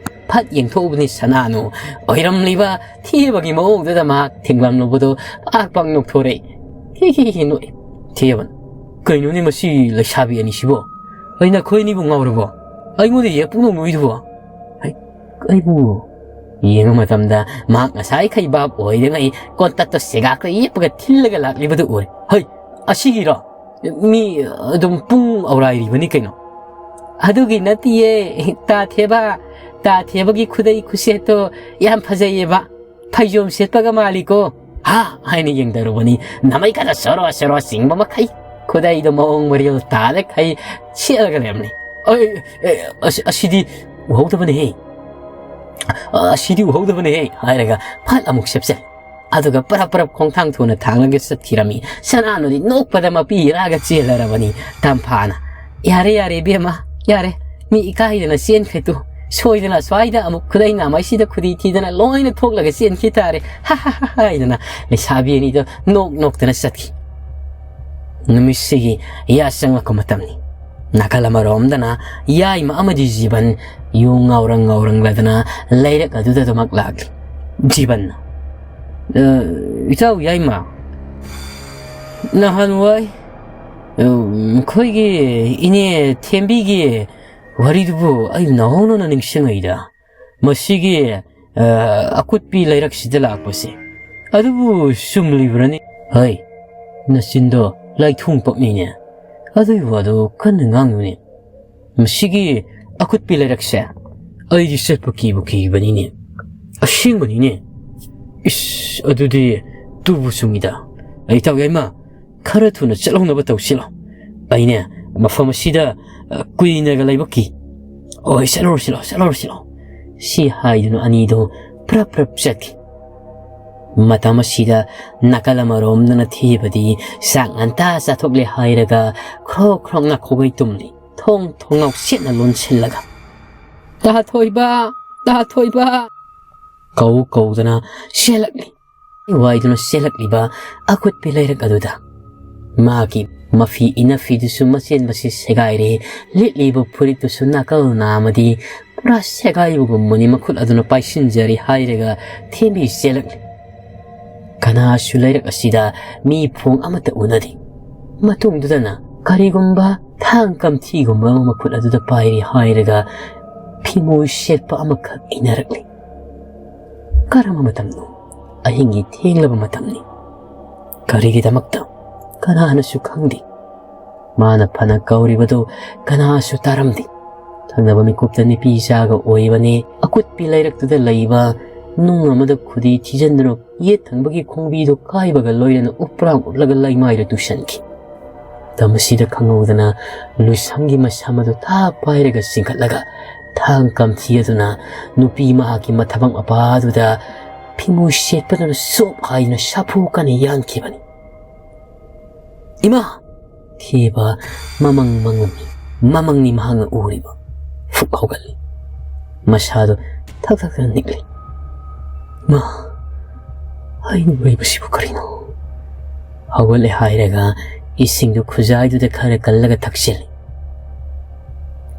ꯐꯠ ꯌꯦꯡꯊꯣꯛꯎꯕꯅꯤ ꯁꯅꯥꯅꯨ ꯑꯣꯏꯔꯝꯂꯤꯕ ꯊꯦꯕꯒꯤ ꯃꯑꯣꯡꯗꯨꯗ ꯃꯍꯥꯛ ꯊꯦꯡꯂꯝꯂꯨꯕꯗꯨ ꯄꯥꯛ ꯄꯥꯛ ꯅꯣꯛꯊꯣꯔꯛꯏ꯫ ꯍꯤ ꯍꯤ ꯍꯤ ꯅꯣꯛꯏ꯫ ꯊꯦꯕꯅ, "ꯀꯩꯅꯣꯅꯦ ꯃꯁꯤ ꯂꯩꯁꯥꯕꯤ ꯑꯅꯤꯁꯤꯕꯣ? ꯑꯩ ꯅꯈꯣꯏ ꯑꯅꯤꯕꯨ ꯉꯥꯎꯔꯕꯣ? ꯑꯩꯉꯣꯟꯗ ꯌꯦ ꯄꯨꯡꯅꯣꯛ ꯅꯣꯛꯏꯗꯨꯕꯣ?" ꯍꯩ, ꯑꯩꯕꯨ ꯌꯦꯡꯕ ꯃꯇꯝꯗ ꯃꯍꯥꯛ ꯉꯁꯥꯏꯈꯩ ꯚꯥꯞ ꯑꯣꯏꯗꯉꯩ ꯀꯣꯟꯇꯠꯇꯣ ꯁꯦꯒꯥꯛꯇ ꯌꯦꯞꯄꯒ ꯊꯤꯜꯂꯒ ꯂꯥꯛꯂꯤꯕꯗꯨ ꯎꯔꯦ꯫ "ꯍꯩ, ꯑꯁꯤꯒꯤꯔꯣ? ꯃꯤ ꯑꯗꯨꯝ ꯄꯨꯡ ꯑꯧꯔꯥꯏꯔꯤꯕꯅꯤ ꯀꯩꯅꯣ꯫" "ꯑꯗꯨꯒꯤ ꯅꯠꯇꯤꯌꯦ, ꯇꯥ ꯊꯦꯕ, ꯇꯥ ꯊꯦꯕꯒꯤ ꯈꯨꯗꯩ ꯈꯨꯁꯦꯠꯇꯣ ꯌꯥꯝ ꯐꯖꯩꯌꯦꯕ꯫ ꯐꯩꯖꯣꯝ ꯁꯦꯠꯄꯒ ꯃꯥꯜꯂꯤꯀꯣ꯫" "ꯍꯥ?" ꯍꯥꯏꯅ ꯌꯦꯡꯗꯔꯨꯕꯅꯤ꯫ ꯅꯃꯩ ꯈꯔ ꯁꯣꯔꯣ ꯁꯣꯔꯣ ꯆꯤꯡꯕ ꯃꯈꯩ, ꯈꯨꯗꯩꯗꯣ ꯃꯑꯣꯡ ꯃꯔꯤꯜ ꯇꯥꯗꯈꯩ ꯁꯦꯠꯂꯒ ꯂꯩꯔꯝꯂꯤ꯫ "ꯑꯩ, ꯑꯦ, ꯑꯁꯤ, ꯑꯁꯤꯗꯤ ꯎꯍꯧꯗꯕꯅꯦꯍꯦ꯫ ꯑꯁꯤꯗꯤ ꯎꯍꯧꯗꯕꯅꯦꯍꯦ," ꯍꯥꯏꯔꯒ ꯐꯠ ꯑꯃꯨꯛ ꯁꯦꯞꯆꯜ꯫ ꯑꯗꯨꯒ ꯄꯔꯞ ꯄꯔꯞ ꯈꯣꯡꯊꯥꯡ ꯊꯨꯅ ꯊꯥꯡꯂꯒ ꯆꯠꯈꯤꯔꯝꯃꯤ꯫ ꯁꯅꯥꯅꯨꯗꯤ ꯅꯣꯛꯄꯗ ꯃꯄꯤ ꯏꯔꯥꯒ ꯆꯦꯜꯂꯔꯕꯅꯤ꯫ ꯇꯝꯐꯥꯅ, "ꯌꯥꯔꯦ, ꯌꯥꯔꯦ, ꯏꯕꯦꯝꯃ, ꯌꯥꯔꯦ꯫ ꯃꯤ ꯏꯀꯥꯏꯗꯅ ꯆꯦꯟꯈ꯭ꯔꯦ ꯇꯨ꯫ ꯁꯣꯏꯗꯅ ꯁ꯭ꯋꯥꯏꯗ ꯑꯃꯨꯛ ꯈꯨꯗꯩ ꯅꯥꯃꯩꯁꯤꯗ ꯈꯨꯗꯤ ꯊꯤꯗꯅ ꯂꯣꯏꯅ ꯊꯣꯛꯂꯒ ꯆꯦꯟꯈꯤ ꯇꯥꯔꯦ꯫ ꯍꯥ, ꯍꯥ, ꯍꯥ, ꯍꯥ," ꯍꯥꯏꯗꯅ ꯂꯩꯁꯥꯕꯤ ꯑꯅꯤꯗꯣ ꯅꯣꯛ ꯅꯣꯛꯇꯅ ꯆꯠꯈꯤ꯫ ꯅꯨꯃꯤꯠꯁꯤꯒꯤ ꯌꯥ ꯆꯪꯂꯛꯄ ꯃꯇꯝꯅꯤ꯫ ꯅꯥꯀꯜ ꯑꯃꯔꯣꯝꯗꯅ ꯌꯥꯏꯃ ꯑꯃꯗꯤ ꯖꯤꯕꯟ ꯌꯨ ꯉꯥꯎꯔꯪ ꯉꯥꯎꯔꯪꯂꯗꯅ ꯂꯩꯔꯛ ꯑꯗꯨꯗ ꯑꯗꯨꯃꯛ ꯂꯥꯛꯂꯤ꯫ ꯖꯤꯕꯟꯅ, "ꯑ, ꯏꯇꯥꯎ ꯌꯥꯏꯃ, ꯅꯍꯥꯟꯋꯥꯏ, ꯑ, ꯑꯩꯈꯣꯏꯒꯤ ꯏꯅꯦ ꯊꯦꯝꯕꯤꯒꯤ ꯋꯥꯔꯤꯗꯨꯕꯨ ꯑꯩ ꯅꯧꯍꯧꯅꯅ ꯅꯤꯡꯁꯤꯡꯉꯛꯏꯗ꯫ ꯃꯁꯤꯒꯤ, ꯑ, ꯑꯀꯨꯠꯄꯤ ꯂꯩꯔꯛꯁꯤꯗ ꯂꯥꯛꯄꯁꯦ꯫ ꯑꯗꯨꯕꯨ ꯆꯨꯝꯂꯤꯕ꯭ꯔꯅꯤ?" "ꯍꯩ, ꯅꯆꯤꯟꯗꯣ ꯂꯥꯏꯊꯣꯡ ꯄꯛꯅꯤꯅꯦ꯫ ꯑꯗꯨꯒꯤ ꯋꯥꯗꯣ ꯀꯟꯅ ꯉꯥꯡꯅꯨꯅꯦ꯫ ꯃꯁꯤꯒꯤ ꯑꯀꯨꯠꯄꯤ ꯂꯩꯔꯛꯁꯦ ꯑꯩꯗꯤ ꯆꯠꯄ ꯀꯤꯕꯨ ꯀꯤꯕꯅꯤꯅꯦ꯫ ꯑꯁꯦꯡꯕꯅꯤꯅꯦ꯫ ꯏꯁ, ꯑꯗꯨꯗꯤ ꯇꯨꯕꯨ ꯆꯨꯝꯃꯤꯗ꯫ ꯑꯩ ꯏꯇꯥꯎ ꯌꯥꯏꯃ, ꯈꯔ ꯊꯨꯅ ꯆꯠꯍꯧꯅꯕ ꯇꯧꯁꯤꯂꯣ꯫ ꯑꯩꯅꯦ, ꯃꯐꯝ ꯑꯁꯤꯗ, ꯑ, ꯀꯨꯏꯅꯒ ꯂꯩꯕ ꯀꯤ꯫ ꯍꯣꯏ, ꯆꯠꯂꯨꯔꯁꯤꯂꯣ, ꯆꯠꯂꯨꯔꯁꯤꯂꯣ꯫" ꯁꯤ ꯍꯥꯏꯗꯨꯅ ꯑꯅꯤꯗꯣ ꯄ꯭ꯔꯞ ꯄ꯭ꯔꯞ ꯆꯠꯈꯤ꯫ ꯃꯇꯝ ꯑꯁꯤꯗ ꯅꯥꯀꯜ ꯑꯃꯔꯣꯝꯗꯅ ꯊꯦꯕꯗꯤ ꯆꯥꯛ ꯉꯟꯇꯥ ꯆꯥꯊꯣꯛꯂꯦ ꯍꯥꯏꯔꯒ ꯈ꯭ꯔꯣꯛ ꯈ꯭ꯔꯣꯛ ꯅꯥꯈꯣꯛꯒꯩ ꯇꯨꯝꯂꯤ꯫ ꯊꯣꯡ ꯊꯣꯡꯅꯥꯎ ꯁꯦꯠꯅ ꯂꯣꯟꯁꯤꯜꯂꯒ, "ꯇꯥꯊꯣꯏꯕ! ꯇꯥꯊꯣꯏꯕ!" ꯀꯧ ꯀꯧꯗꯅ ꯆꯦꯜꯂꯛꯂꯤ꯫ ꯋꯥꯏꯗꯨꯅ ꯆꯦꯜꯂꯛꯂꯤꯕ ꯑꯀꯨꯠꯄꯤ ꯂꯩꯔꯛ ꯑꯗꯨꯗ ꯃꯥꯒꯤ ꯃꯐꯤ ꯏꯅꯐꯤꯗꯨꯁꯨ ꯃꯆꯦꯠ ꯃꯆꯦꯠ ꯁꯦꯒꯥꯏꯔꯦ꯫ ꯂꯤꯠꯂꯤꯕ ꯐꯨꯔꯤꯠꯇꯨꯁꯨ ꯅꯥꯀꯜ ꯅꯥꯝꯃꯗꯤ ꯄꯨꯔꯥ ꯁꯦꯒꯥꯏꯕꯒꯨꯝꯕꯅꯤ ꯃꯈꯨꯠ ꯑꯗꯨꯅ ꯄꯥꯏꯁꯤꯟꯖꯔꯤ ꯍꯥꯏꯔꯒ ꯊꯦꯝꯕꯤ ꯆꯦꯜꯂꯛꯂꯤ꯫ ꯀꯅꯥꯁꯨ ꯂꯩꯔꯛ ꯑꯁꯤꯗ ꯃꯤ ꯐꯣꯡ ꯑꯃꯠꯇ ꯎꯅꯗꯦ꯫ ꯃꯇꯨꯡꯗꯨꯗꯅ ꯀꯔꯤꯒꯨꯝꯕ ꯊꯥꯡ ꯀꯝꯊꯤꯒꯨꯝꯕ ꯑꯃ ꯃꯈꯨꯠ ꯑꯗꯨꯗ ꯄꯥꯏꯔꯤ ꯍꯥꯏꯔꯒ ꯐꯤꯃꯣꯏ ꯁꯦꯠꯄ ꯑꯃꯈꯛ ꯏꯟꯅꯔꯛꯂꯤ꯫ ꯀꯔꯝꯕ ꯃꯇꯝꯅꯣ? ꯑꯍꯤꯡꯒꯤ ꯊꯦꯡꯂꯕ ꯃꯇꯝꯅꯤ꯫ ꯀꯔꯤꯒꯤꯗꯃꯛꯇ? ꯀꯅꯥꯅꯁꯨ ꯈꯪꯗꯦ꯫ ꯃꯥꯅ ꯐꯅ ꯀꯧꯔꯤꯕꯗꯨ ꯀꯅꯥꯁꯨ ꯇꯥꯔꯝꯗꯦ꯫ ꯊꯪꯅꯕ ꯃꯤꯀꯨꯞꯇ ꯅꯨꯄꯤ ꯆꯥꯒ ꯑꯣꯏꯕꯅꯦ꯫ ꯑꯀꯨꯠꯄꯤ ꯂꯩꯔꯛꯇꯨꯗ ꯂꯩꯕ ꯅꯨꯡ ꯑꯃꯗ ꯈꯨꯗꯤ ꯊꯤꯖꯤꯟꯗꯨꯅ ꯌꯦꯠ ꯊꯪꯕꯒꯤ ꯈꯣꯡꯕꯤꯗꯨ ꯀꯥꯏꯕꯒ ꯂꯣꯏꯅꯅ ꯎꯞꯄ꯭ꯔꯥꯡ ꯎꯞꯂꯒ ꯂꯩꯃꯥꯏꯗ ꯇꯨꯁꯟꯈꯤ꯫ ꯃꯇꯝ ꯑꯁꯤꯗ ꯈꯪꯍꯧꯗꯅ ꯂꯨꯏꯁꯝꯒꯤ ꯃꯁꯝ ꯑꯗꯨ ꯊꯥ ꯄꯥꯏꯔꯒ ꯆꯤꯡꯈꯠꯂꯒ ꯊꯥꯡ ꯀꯝꯊꯤ ꯑꯗꯨꯅ ꯅꯨꯄꯤ ꯃꯍꯥꯛꯀꯤ ꯃꯊꯕꯥꯛ ꯃꯄꯥꯗꯨꯗ ꯐꯤꯃꯨ ꯁꯦꯠꯄꯗꯨꯅ ꯁꯣꯞ ꯍꯥꯏꯗꯨꯅ ꯁꯥꯐꯨ ꯀꯟꯅ ꯌꯥꯟꯈꯤꯕꯅꯤ꯫ "ꯏꯃꯥ!" ꯊꯦꯕ ꯃꯃꯪ ꯃꯪꯂꯝꯃꯤ꯫ ꯃꯃꯪꯅꯤ ꯃꯍꯥꯛꯅ ꯎꯔꯤꯕ꯫ ꯐꯨꯛ ꯍꯧꯒꯠꯂꯤ꯫ ꯃꯁꯥꯗꯣ ꯊꯛ ꯊꯛ ꯊꯛ ꯅꯤꯛꯂꯤ꯫ "ꯃꯥ, ꯑꯩꯅ ꯎꯔꯤꯕꯁꯤꯕꯨ ꯀꯔꯤꯅꯣ?" ꯍꯧꯒꯠꯂꯦ ꯍꯥꯏꯔꯒ ꯏꯁꯤꯡꯗꯨ ꯈꯨꯖꯥꯏꯗꯨꯗ ꯈꯔ ꯀꯜꯂꯒ ꯊꯛꯆꯤꯜꯂꯤ꯫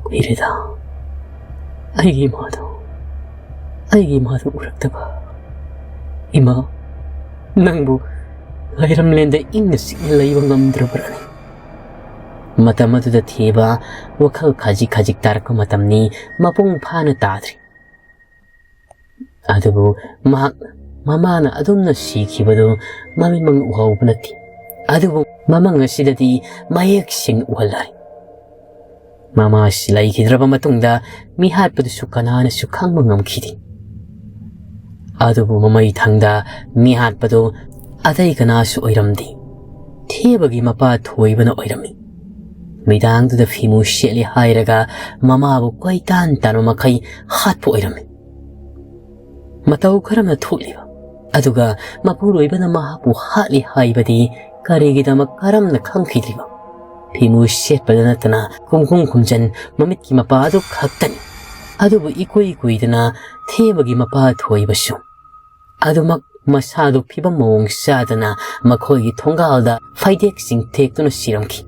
"ꯀꯨꯏꯔꯦꯗ ꯑꯩꯒꯤ ꯏꯃꯥꯗꯣ, ꯑꯩꯒꯤ ꯏꯃꯥꯗꯣ ꯎꯔꯛꯇꯕ꯫ ꯏꯃꯥ, ꯅꯪꯕꯨ ꯂꯥꯏꯔꯝꯂꯦꯟꯗ ꯏꯪꯅ ꯆꯤꯛꯅ ꯂꯩꯕ ꯉꯝꯗ꯭ꯔꯕ꯭ꯔꯥꯅꯦ?" ꯃꯇꯝ ꯑꯗꯨꯗ ꯊꯦꯕ ꯋꯥꯈꯜ ꯈꯖꯤꯛ ꯈꯖꯤꯛ ꯇꯥꯔꯛꯄ ꯃꯇꯝꯅꯤ, ꯃꯄꯨꯡ ꯐꯥꯅ ꯇꯥꯗ꯭ꯔꯤ꯫ ꯑꯗꯨꯕꯨ ꯃꯍꯥꯛ ꯃꯃꯥꯅ ꯑꯗꯨꯝꯅ ꯁꯤꯈꯤꯕꯗꯨ ꯃꯃꯤꯠꯃꯛꯅ ꯎꯍꯧꯕ ꯅꯠꯇꯦ꯫ ꯑꯗꯨꯕꯨ ꯃꯃꯪ ꯑꯁꯤꯗꯗꯤ ꯃꯌꯦꯛ ꯁꯦꯡꯅ ꯎꯍꯜꯂꯔꯤ꯫ ꯃꯃꯥ ꯑꯁꯤ ꯂꯩꯈꯤꯗ꯭ꯔꯕ ꯃꯇꯨꯡꯗ ꯃꯤꯍꯥꯠꯄꯗꯨꯁꯨ ꯀꯅꯥꯅꯁꯨ ꯈꯪꯕ ꯉꯝꯈꯤꯗꯦ꯫ ꯑꯗꯨꯕꯨ ꯃꯃꯩ ꯊꯪꯗ ꯃꯤꯍꯥꯠꯄꯗꯨ ꯑꯇꯩ ꯀꯅꯥꯁꯨ ꯑꯣꯏꯔꯝꯗꯦ꯫ ꯊꯦꯕꯒꯤ ꯃꯄꯥ ꯊꯣꯏꯕꯅ ꯑꯣꯏꯔꯝꯃꯤ꯫ ꯃꯤꯗꯥꯡꯗꯨꯗ ꯐꯤꯃꯨ ꯁꯦꯠꯂꯤ ꯍꯥꯏꯔꯒ ꯃꯃꯥꯕꯨ ꯀꯣꯏꯇꯥꯟ ꯇꯥꯟꯕ ꯃꯈꯩ ꯍꯥꯠꯄ ꯑꯣꯏꯔꯝꯃꯤ꯫ ꯃꯇꯧ ꯀꯔꯝꯅ ꯊꯣꯛꯂꯤꯕ? ꯑꯗꯨꯒ ꯃꯄꯨꯔꯣꯏꯕꯅ ꯃꯍꯥꯛꯄꯨ ꯍꯥꯠꯂꯤ ꯍꯥꯏꯕꯗꯤ ꯀꯔꯤꯒꯤꯗꯃꯛ ꯀꯔꯝꯅ ꯈꯪꯈꯤꯗ꯭ꯔꯤꯕ? ꯐꯤꯃꯨ ꯁꯦꯠꯄꯗ ꯅꯠꯇꯅ ꯀꯨꯝꯀꯨꯝ ꯈꯨꯝꯖꯟ ꯃꯃꯤꯠꯀꯤ ꯃꯄꯥ ꯑꯗꯨ ꯈꯛꯇꯅꯤ꯫ ꯑꯗꯨꯕꯨ ꯏꯀꯨꯏ ꯀꯨꯏꯗꯅ ꯊꯦꯝꯕꯒꯤ ꯃꯄꯥ ꯊꯣꯏꯕꯁꯨ ꯑꯗꯨꯃꯛ ꯃꯁꯥꯗꯨ ꯐꯤꯕꯝ ꯃꯑꯣꯡ ꯆꯥꯗꯅ ꯃꯈꯣꯏꯒꯤ ꯊꯣꯡꯒꯥꯜꯗ ꯐꯩꯗꯦꯛ ꯆꯤꯡꯊꯦꯛꯇꯨꯅ ꯁꯤꯔꯝꯈꯤ꯫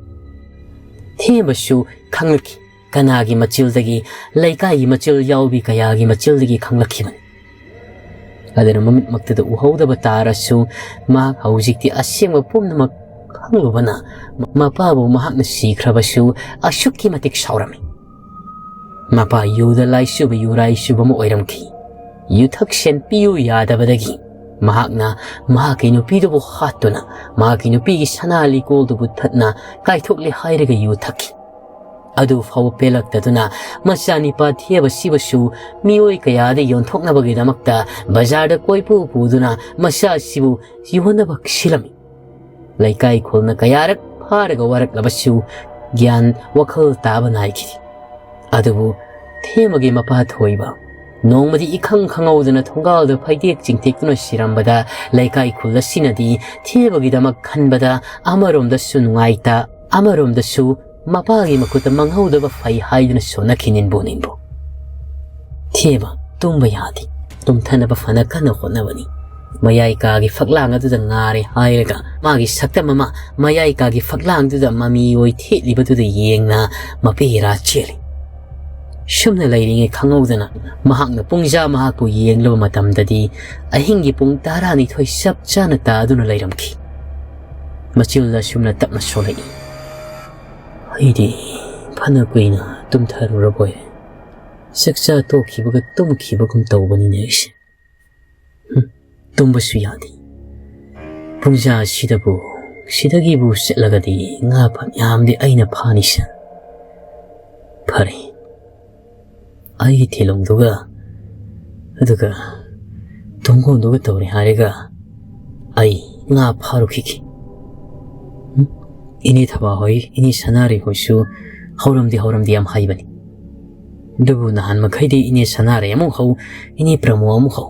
ꯊꯦꯝꯕꯁꯨ ꯈꯪꯂꯛꯈꯤ꯫ ꯀꯅꯥꯒꯤ ꯃꯆꯤꯜꯗꯒꯤ, ꯂꯩꯀꯥꯏꯒꯤ ꯃꯆꯤꯜ ꯌꯥꯎꯕꯤ ꯀꯌꯥꯒꯤ ꯃꯆꯤꯜꯗꯒꯤ ꯈꯪꯂꯛꯈꯤꯕꯅꯤ꯫ ꯑꯗꯨꯅ ꯃꯃꯤꯠꯃꯛꯇꯗ ꯎꯍꯧꯗꯕ ꯇꯥꯔꯁꯨ, ꯃꯍꯥꯛ ꯍꯧꯖꯤꯛꯇꯤ ꯑꯁꯦꯡꯕ ꯄꯨꯝꯅꯃꯛ ꯈꯪꯂꯨꯕꯅ, ꯃꯄꯥꯕꯨ ꯃꯍꯥꯛꯅ ꯁꯤꯈ꯭ꯔꯕꯁꯨ ꯑꯁꯨꯛꯀꯤ ꯃꯇꯤꯛ ꯁꯥꯎꯔꯝꯃꯤ꯫ ꯃꯄꯥ ꯌꯨꯗ ꯂꯥꯏꯆꯨꯕ ꯌꯨꯔꯥꯏꯆꯨꯕ ꯑꯃ ꯑꯣꯏꯔꯝꯈꯤ꯫ ꯌꯨꯊꯛ ꯁꯦꯟ ꯄꯤꯌꯨ ꯌꯥꯗꯕꯗꯒꯤ ꯃꯍꯥꯛꯅ ꯃꯍꯥꯛꯀꯤ ꯅꯨꯄꯤꯗꯨꯕꯨ ꯍꯥꯠꯇꯨꯅ, ꯃꯍꯥꯛꯀꯤ ꯅꯨꯄꯤꯒꯤ ꯁꯅꯥ ꯂꯤꯀꯣꯜꯗꯨꯕꯨ ꯊꯠꯅ ꯀꯥꯏꯊꯣꯛꯂꯦ ꯍꯥꯏꯔꯒ ꯌꯨ ꯊꯛꯈꯤ꯫ ꯑꯗꯨ ꯐꯥꯎꯕ ꯄꯦꯜꯂꯛꯇꯗꯨꯅ ꯃꯆꯥꯅꯤꯄꯥ ꯊꯦꯕ ꯁꯤꯕꯁꯨ ꯃꯤꯑꯣꯏ ꯀꯌꯥꯗ ꯌꯣꯟꯊꯣꯛꯅꯕꯒꯤꯗꯃꯛꯇ ꯕꯖꯥꯔꯗ ꯀꯣꯏꯄꯨ ꯄꯨꯗꯨꯅ ꯃꯆꯥ ꯑꯁꯤꯕꯨ ꯌꯣꯟꯅꯕ ꯁꯤꯜꯂꯝꯃꯤ꯫ ꯂꯩꯀꯥꯏ ꯈꯨꯜꯅ ꯀꯌꯥꯔꯛ ꯐꯥꯔꯒ ꯋꯥꯔꯛꯂꯕꯁꯨ ꯒ꯭ꯌꯥꯟ ꯋꯥꯈꯜ ꯇꯥꯕ ꯅꯥꯏꯈꯤꯗꯦ꯫ ꯑꯗꯨꯕꯨ ꯊꯦꯃꯒꯤ ꯃꯄꯥ ꯊꯣꯏꯕ ꯅꯣꯡꯃꯗꯤ ꯏꯈꯪ ꯈꯪꯍꯧꯗꯅ ꯊꯣꯡꯒꯥꯜꯗ ꯐꯩꯗꯦꯛ ꯆꯤꯡꯊꯦꯛꯇꯨꯅ ꯁꯤꯔꯝꯕꯗ ꯂꯩꯀꯥꯏ ꯈꯨꯜ ꯑꯁꯤꯅꯗꯤ ꯊꯦꯕꯒꯤꯗꯃꯛ ꯈꯟꯕꯗ ꯑꯃꯔꯣꯝꯗꯁꯨ ꯅꯨꯡꯉꯥꯏꯇ, ꯑꯃꯔꯣꯝꯗꯁꯨ ꯃꯄꯥꯒꯤ ꯃꯈꯨꯠꯇ ꯃꯥꯡꯍꯧꯗꯕ ꯐꯩ ꯍꯥꯏꯗꯨꯅ ꯁꯣꯟꯅꯈꯤ ꯅꯤꯟꯕꯨ ꯅꯤꯟꯕꯨ꯫ ꯊꯦꯕ ꯇꯨꯝꯕ ꯌꯥꯗꯦ꯫ ꯇꯨꯝꯊꯅꯕ ꯐꯅ ꯀꯟꯅ ꯍꯣꯠꯅꯕꯅꯤ꯫ ꯃꯌꯥꯏ ꯀꯥꯒꯤ ꯐꯛꯂꯥꯡ ꯑꯗꯨꯗ ꯉꯥꯔꯦ ꯍꯥꯏꯔꯒ ꯃꯥꯒꯤ ꯁꯛꯇꯝ ꯑꯃ ꯃꯌꯥꯏ ꯀꯥꯒꯤ ꯐꯛꯂꯥꯡꯗꯨꯗ ꯃꯃꯤ ꯑꯣꯏ ꯊꯦꯠꯂꯤꯕꯗꯨꯗ ꯌꯦꯡꯅ ꯃꯄꯦꯔꯥ ꯆꯦꯜꯂꯤ꯫ ꯁꯨꯝꯅ ꯂꯩꯔꯤꯉꯩ ꯈꯪꯍꯧꯗꯅ ꯃꯍꯥꯛꯅ ꯄꯨꯡꯖꯥ ꯃꯍꯥꯛꯄꯨ ꯌꯦꯡꯂꯨꯕ ꯃꯇꯝꯗꯗꯤ ꯑꯍꯤꯡꯒꯤ ꯄꯨꯡ ꯇꯔꯥꯅꯤꯊꯣꯏ ꯆꯞ ꯆꯥꯅ ꯇꯥꯗꯨꯅ ꯂꯩꯔꯝꯈꯤ꯫ ꯃꯆꯤꯜꯗ ꯁꯨꯝꯅ ꯇꯞꯅ ꯁꯣꯜꯂꯛꯏ꯫ ꯑꯩꯗꯤ ꯐꯅ ꯀꯨꯏꯅ ꯇꯨꯝꯊꯔꯨꯔꯕꯣꯏꯔꯦ꯫ ꯆꯥꯛꯆꯥ ꯇꯣꯛꯈꯤꯕꯒ ꯇꯨꯝꯈꯤꯕꯒꯨꯝ ꯇꯧꯕꯅꯤꯅꯦ ꯑꯩꯁꯦ꯫ ꯍꯨꯝ, ꯇꯨꯝꯕꯁꯨ ꯌꯥꯗꯦ꯫ ꯄꯨꯡꯖꯥ ꯑꯁꯤꯗꯕꯨ, ꯁꯤꯗꯒꯤꯕꯨ ꯆꯠꯂꯒꯗꯤ ꯉꯥ ꯐꯅꯌꯥꯝꯗꯤ ꯑꯩꯅ ꯐꯥꯅꯤꯁꯦ꯫ ꯐꯔꯦ, ꯑꯩꯒꯤ ꯊꯤꯂꯣꯡꯗꯨꯒ ꯑꯗꯨꯒ ꯇꯨꯡꯒꯣꯟꯗꯨꯒ ꯇꯧꯔꯦ ꯍꯥꯏꯔꯒ ꯑꯩ ꯉꯥ ꯐꯥꯔꯨꯈꯤꯒꯦ꯫ ꯍꯨꯝ? ꯏꯅꯦ ꯊꯕꯥ ꯍꯣꯏ, ꯏꯅꯦ ꯁꯅꯥꯔꯩ ꯍꯣꯏꯁꯨ ꯍꯧꯔꯝꯗꯤ ꯍꯧꯔꯝꯗꯤ ꯌꯥꯝ ꯍꯩꯕꯅꯤ꯫ ꯑꯗꯨꯕꯨ ꯅꯍꯥꯟ ꯃꯈꯩꯗꯤ ꯏꯅꯦ ꯁꯅꯥꯔꯩ ꯑꯃꯨꯛ ꯍꯧ, ꯏꯅꯦ ꯄ꯭ꯔꯃꯣ ꯑꯃꯨꯛ ꯍꯧ꯫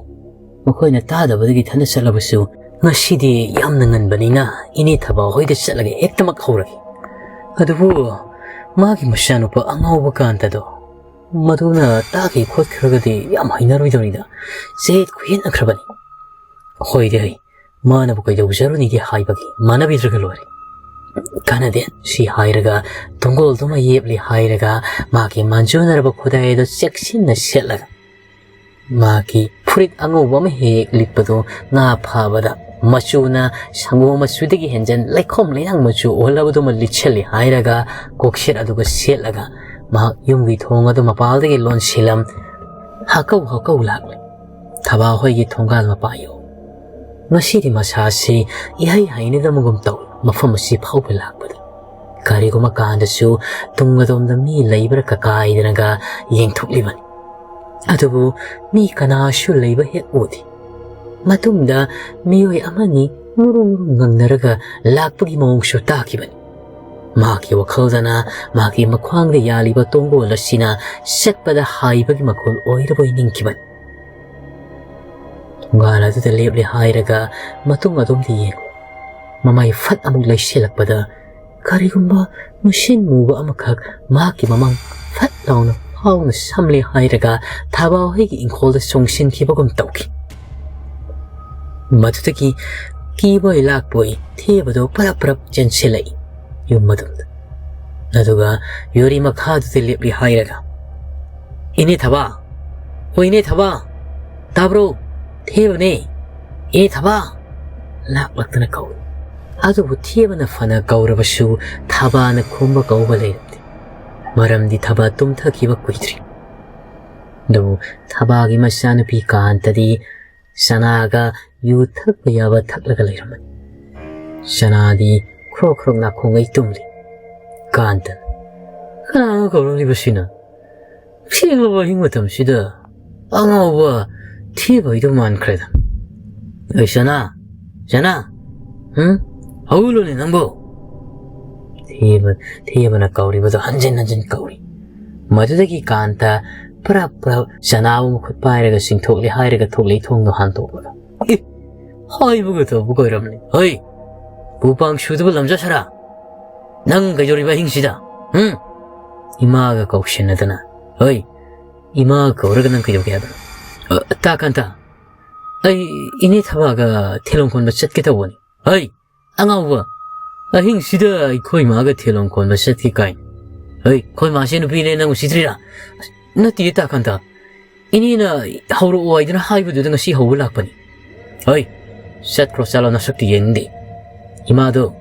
ꯃꯈꯣꯏꯅ ꯇꯥꯗꯕꯗꯒꯤ ꯊꯅ ꯆꯠꯂꯕꯁꯨ, ꯉꯁꯤꯗꯤ ꯌꯥꯝꯅ ꯉꯟꯕꯅꯤꯅ ꯏꯅꯦ ꯊꯕꯥ ꯍꯣꯏꯗ ꯆꯠꯂꯒ ꯍꯦꯛꯇꯃꯛ ꯍꯧꯔꯒꯦ꯫ ꯑꯗꯨꯕꯨ ꯃꯥꯒꯤ ꯃꯆꯥꯅꯨꯄꯥ ꯑꯉꯥꯎꯕ ꯀꯥꯟꯇꯗꯣ, ꯃꯗꯨꯅ ꯇꯥꯈꯤ ꯈꯣꯠꯈ꯭ꯔꯒꯗꯤ ꯌꯥꯝ ꯍꯩꯅꯔꯣꯏꯗꯧꯔꯤꯗ꯫ ꯆꯌꯦꯠ ꯈꯨꯌꯦꯠꯅꯈ꯭ꯔꯕꯅꯤ꯫ ꯍꯣꯏꯗꯤ ꯍꯩ, ꯃꯥꯅꯕꯨ ꯀꯩꯗꯧꯖꯔꯨꯅꯤꯒꯦ ꯍꯥꯏꯕꯒꯤ ꯃꯥꯟꯅꯕꯤꯗ꯭ꯔꯒ ꯂꯣꯏꯔꯦ꯫ ꯀꯥꯟꯅꯗꯦ, ꯁꯤ ꯍꯥꯏꯔꯒ ꯇꯨꯡꯒꯣꯜꯗꯨꯃ ꯌꯦꯞꯂꯤ ꯍꯥꯏꯔꯒ ꯃꯥꯒꯤ ꯃꯥꯟꯖꯨꯅꯔꯕ ꯈꯨꯗꯥꯏ ꯑꯗꯨ ꯆꯦꯛꯁꯤꯟꯅ ꯁꯦꯠꯂꯒ ꯃꯥꯒꯤ ꯐꯨꯔꯤꯠ ꯑꯉꯧꯕ ꯑꯃ ꯍꯦꯛ ꯍꯦꯛ ꯂꯤꯠꯄꯗꯨ ꯉꯥ ꯐꯥꯕꯗ ꯃꯆꯨꯅ ꯁꯪꯒꯣꯝ ꯃꯆꯨꯗꯒꯤ ꯍꯦꯟꯖꯟ ꯂꯩꯈꯣꯝ ꯂꯩꯅꯥꯡ ꯃꯆꯨ ꯑꯣꯜꯂꯕꯗꯨꯃ ꯂꯤꯠꯁꯤꯜꯂꯤ ꯍꯥꯏꯔꯒ ꯀꯣꯛꯁꯦꯠ ꯑꯗꯨꯒ ꯁꯦꯠꯂꯒ ꯃꯍꯥꯛ ꯌꯨꯝꯒꯤ ꯊꯣꯡ ꯑꯗꯨ ꯃꯄꯥꯜꯗꯒꯤ ꯂꯣꯟꯁꯤꯜꯂꯝ ꯍꯥꯀꯧ ꯍꯥꯀꯧ ꯂꯥꯛꯂꯦ꯫ ꯊꯕꯥ ꯍꯣꯏꯒꯤ ꯊꯣꯡꯒꯥꯜ ꯃꯄꯥ ꯌꯧ꯫ ꯉꯁꯤꯗꯤ ꯃꯁꯥꯁꯤ ꯏꯍꯩ ꯍꯩꯅꯗꯕꯒꯨꯝ ꯇꯧꯏ꯫ ꯃꯐꯝ ꯑꯁꯤ ꯐꯥꯎꯕ ꯂꯥꯛꯄꯗ ꯀꯔꯤꯒꯨꯝꯕ ꯀꯥꯟꯗꯁꯨ ꯇꯨꯡ ꯑꯗꯣꯝꯗ ꯃꯤ ꯂꯩꯕ꯭ꯔꯥ ꯀꯀꯥꯏꯗꯅꯒ ꯌꯦꯡꯊꯣꯛꯂꯤꯕꯅꯤ꯫ ꯑꯗꯨꯕꯨ ꯃꯤ ꯀꯅꯥꯁꯨ ꯂꯩꯕ ꯍꯦꯛ ꯎꯗꯦ꯫ ꯃꯇꯨꯡꯗ ꯃꯤꯑꯣꯏ ꯑꯃꯅꯤ ꯉꯨꯔꯨ ꯉꯨꯔꯨ ꯉꯪꯅꯔꯒ ꯂꯥꯛꯄꯒꯤ ꯃꯑꯣꯡꯁꯨ ꯇꯥꯈꯤꯕꯅꯤ꯫ ꯃꯍꯥꯛꯀꯤ ꯋꯥꯈꯜꯗꯅ ꯃꯍꯥꯛꯀꯤ ꯃꯈ꯭ꯋꯥꯡꯗ ꯌꯥꯜꯂꯤꯕ ꯇꯣꯡꯒꯣꯜ ꯑꯁꯤꯅ ꯆꯠꯄꯗ ꯍꯥꯏꯕꯒꯤ ꯃꯈꯣꯜ ꯑꯣꯏꯔꯕꯣꯏ ꯅꯤꯡꯈꯤꯕꯅꯤ꯫ ꯊꯣꯡꯒꯥꯜ ꯑꯗꯨꯗ ꯂꯦꯞꯂꯦ ꯍꯥꯏꯔꯒ ꯃꯇꯨꯡ ꯑꯗꯣꯝꯗ ꯌꯦꯡꯂꯨ꯫ ꯃꯃꯥꯏ ꯐꯠ ꯑꯃꯨꯛ ꯂꯩꯁꯤꯜꯂꯛꯄꯗ ꯀꯔꯤꯒꯨꯝꯕ ꯃꯨꯁꯤꯟ ꯃꯨꯕ ꯑꯃꯈꯛ ꯃꯍꯥꯛꯀꯤ ꯃꯃꯥꯡ ꯐꯠ ꯂꯥꯎꯅ ꯐꯥꯎꯅ ꯁꯝꯂꯦ ꯍꯥꯏꯔꯒ ꯊꯕꯥ ꯍꯣꯏꯒꯤ ꯏꯪꯈꯣꯜꯗ ꯆꯣꯡꯁꯤꯟꯈꯤꯕꯒꯨꯝ ꯇꯧꯈꯤ꯫ ꯃꯗꯨꯗꯒꯤ ꯀꯤꯕꯣꯏ ꯂꯥꯛꯄꯣꯏ ꯊꯦꯕꯗꯣ ꯄꯔꯞ ꯄꯔꯞ ꯆꯦꯟꯁꯤꯜꯂꯛꯏ ꯌꯨꯝ ꯑꯗꯨꯗ꯫ ꯑꯗꯨꯒ ꯌꯨꯔꯤ ꯃꯈꯥꯗꯨꯗ ꯂꯦꯞꯂꯤ ꯍꯥꯏꯔꯒ, "ꯏꯅꯦ ꯊꯕꯥ! ꯍꯣ ꯏꯅꯦ ꯊꯕꯥ! ꯇꯥꯕ꯭ꯔꯣ? ꯊꯦꯕꯅꯦ! ꯏꯅꯦ ꯊꯕꯥ!" ꯂꯥꯛꯂꯛꯇꯅ ꯀꯧꯏ꯫ ꯑꯗꯨꯕꯨ ꯊꯦꯕꯅ ꯐꯅ ꯀꯧꯔꯕꯁꯨ ꯊꯕꯥꯅ ꯈꯨꯝꯕ ꯀꯧꯕ ꯂꯩꯔꯝꯗꯦ꯫ ꯃꯔꯝꯗꯤ ꯊꯕꯥ ꯇꯨꯝꯊꯈꯤꯕ ꯀꯨꯏꯗ꯭ꯔꯤ꯫ ꯑꯗꯨꯕꯨ ꯊꯕꯥꯒꯤ ꯃꯆꯥꯅꯨꯄꯤ ꯀꯥꯟꯇꯗꯤ ꯆꯅꯥꯒ ꯌꯨ ꯊꯛꯄ ꯌꯥꯕ ꯊꯛꯂꯒ ꯂꯩꯔꯝꯕꯅꯤ꯫ ꯆꯅꯥꯗꯤ ꯈ꯭ꯔꯣꯛ ꯈ꯭ꯔꯣꯛ ꯅꯥꯈꯣꯡꯒꯩ ꯇꯨꯝꯂꯤ꯫ ꯀꯥꯟꯇ, "ꯀꯅꯥꯅꯣ ꯀꯧꯔꯛꯂꯤꯕꯁꯤꯅ? ꯊꯦꯡꯂꯕ ꯑꯍꯤꯡ ꯃꯇꯝꯁꯤꯗ ꯑꯉꯥꯎꯕ ꯊꯦꯕ ꯍꯩꯗꯧ ꯃꯥꯟꯈ꯭ꯔꯦꯗ꯫ ꯑꯩ ꯆꯅꯥ, ꯆꯅꯥ, ꯎꯝ? ꯍꯧꯒꯠꯂꯨꯅꯦ ꯅꯪꯕꯨ!" ꯊꯦꯕ, ꯊꯦꯕꯅ ꯀꯧꯔꯤꯕꯗꯨ ꯍꯟꯖꯤꯟ ꯍꯟꯖꯤꯟ ꯀꯧꯔꯤ꯫ ꯃꯗꯨꯗꯒꯤ ꯀꯥꯟꯇ ꯄ꯭ꯔꯞ ꯄ꯭ꯔꯞ ꯆꯅꯥꯕ ꯃꯈꯨꯠ ꯄꯥꯏꯔꯒ ꯆꯤꯡꯊꯣꯛꯂꯦ ꯍꯥꯏꯔꯒ ꯊꯣꯛꯂꯛꯏ ꯊꯣꯡꯗꯣ ꯍꯥꯡꯗꯣꯛꯂꯒ꯫ "ꯑꯦ, ꯍꯥꯏꯕꯒ ꯇꯧꯕꯒ ꯑꯣꯏꯔꯝꯂꯦ꯫ ꯍꯩ, ꯄꯨ ꯄꯥꯡ ꯁꯨꯗꯕ ꯂꯝꯖꯥ ꯁꯥꯔꯥ, ꯅꯪ ꯀꯩꯗꯧꯔꯤꯕ ꯑꯍꯤꯡꯁꯤꯗ? ꯎꯝ?" ꯏꯃꯥꯒ ꯀꯧꯁꯤꯟꯅꯗꯅ꯫ "ꯍꯣꯏ, ꯏꯃꯥ ꯀꯧꯔꯒ ꯅꯪ ꯀꯩꯗꯧꯒꯦ ꯍꯥꯏꯕꯅꯣ?" "ꯑ, ꯇꯥ ꯀꯥꯟꯇ, ꯑꯩ ꯏꯅꯦ ꯊꯕꯥꯒ ꯊꯦꯂꯣꯡ ꯈꯣꯟꯕ ꯆꯠꯀꯦ ꯇꯧꯕꯅꯤ꯫" "ꯍꯩ, ꯑꯉꯥꯎꯕ, ꯑꯍꯤꯡꯁꯤꯗ ꯑꯩꯈꯣꯏ ꯃꯥꯒ ꯊꯦꯂꯣꯡ ꯈꯣꯟꯕ ꯆꯠꯀꯦ ꯀꯥꯏꯅ? ꯍꯩ, ꯑꯩꯈꯣꯏ ꯃꯥꯁꯦ ꯅꯨꯄꯤꯅꯦ, ꯅꯪ ꯎꯁꯤꯠꯇ꯭ꯔꯤꯔꯥ?" "ꯑꯁ, ꯅꯠꯇꯤꯌꯦ ꯇꯥ ꯀꯥꯟꯇ, ꯏꯅꯦꯅ ꯍꯧꯔꯛꯑꯣ ꯍꯥꯏꯗꯅ ꯍꯥꯏꯕꯗꯨꯗ ꯉꯁꯤ ꯍꯧꯕ ꯂꯥꯛꯄꯅꯤ꯫" "ꯍꯩ, ꯆꯠꯈ꯭ꯔꯣ ꯆꯠꯂꯣ, ꯅꯁꯛꯇꯤ ꯌꯦꯡꯅꯤꯡꯗꯦ꯫ ꯏꯃꯥꯗꯣ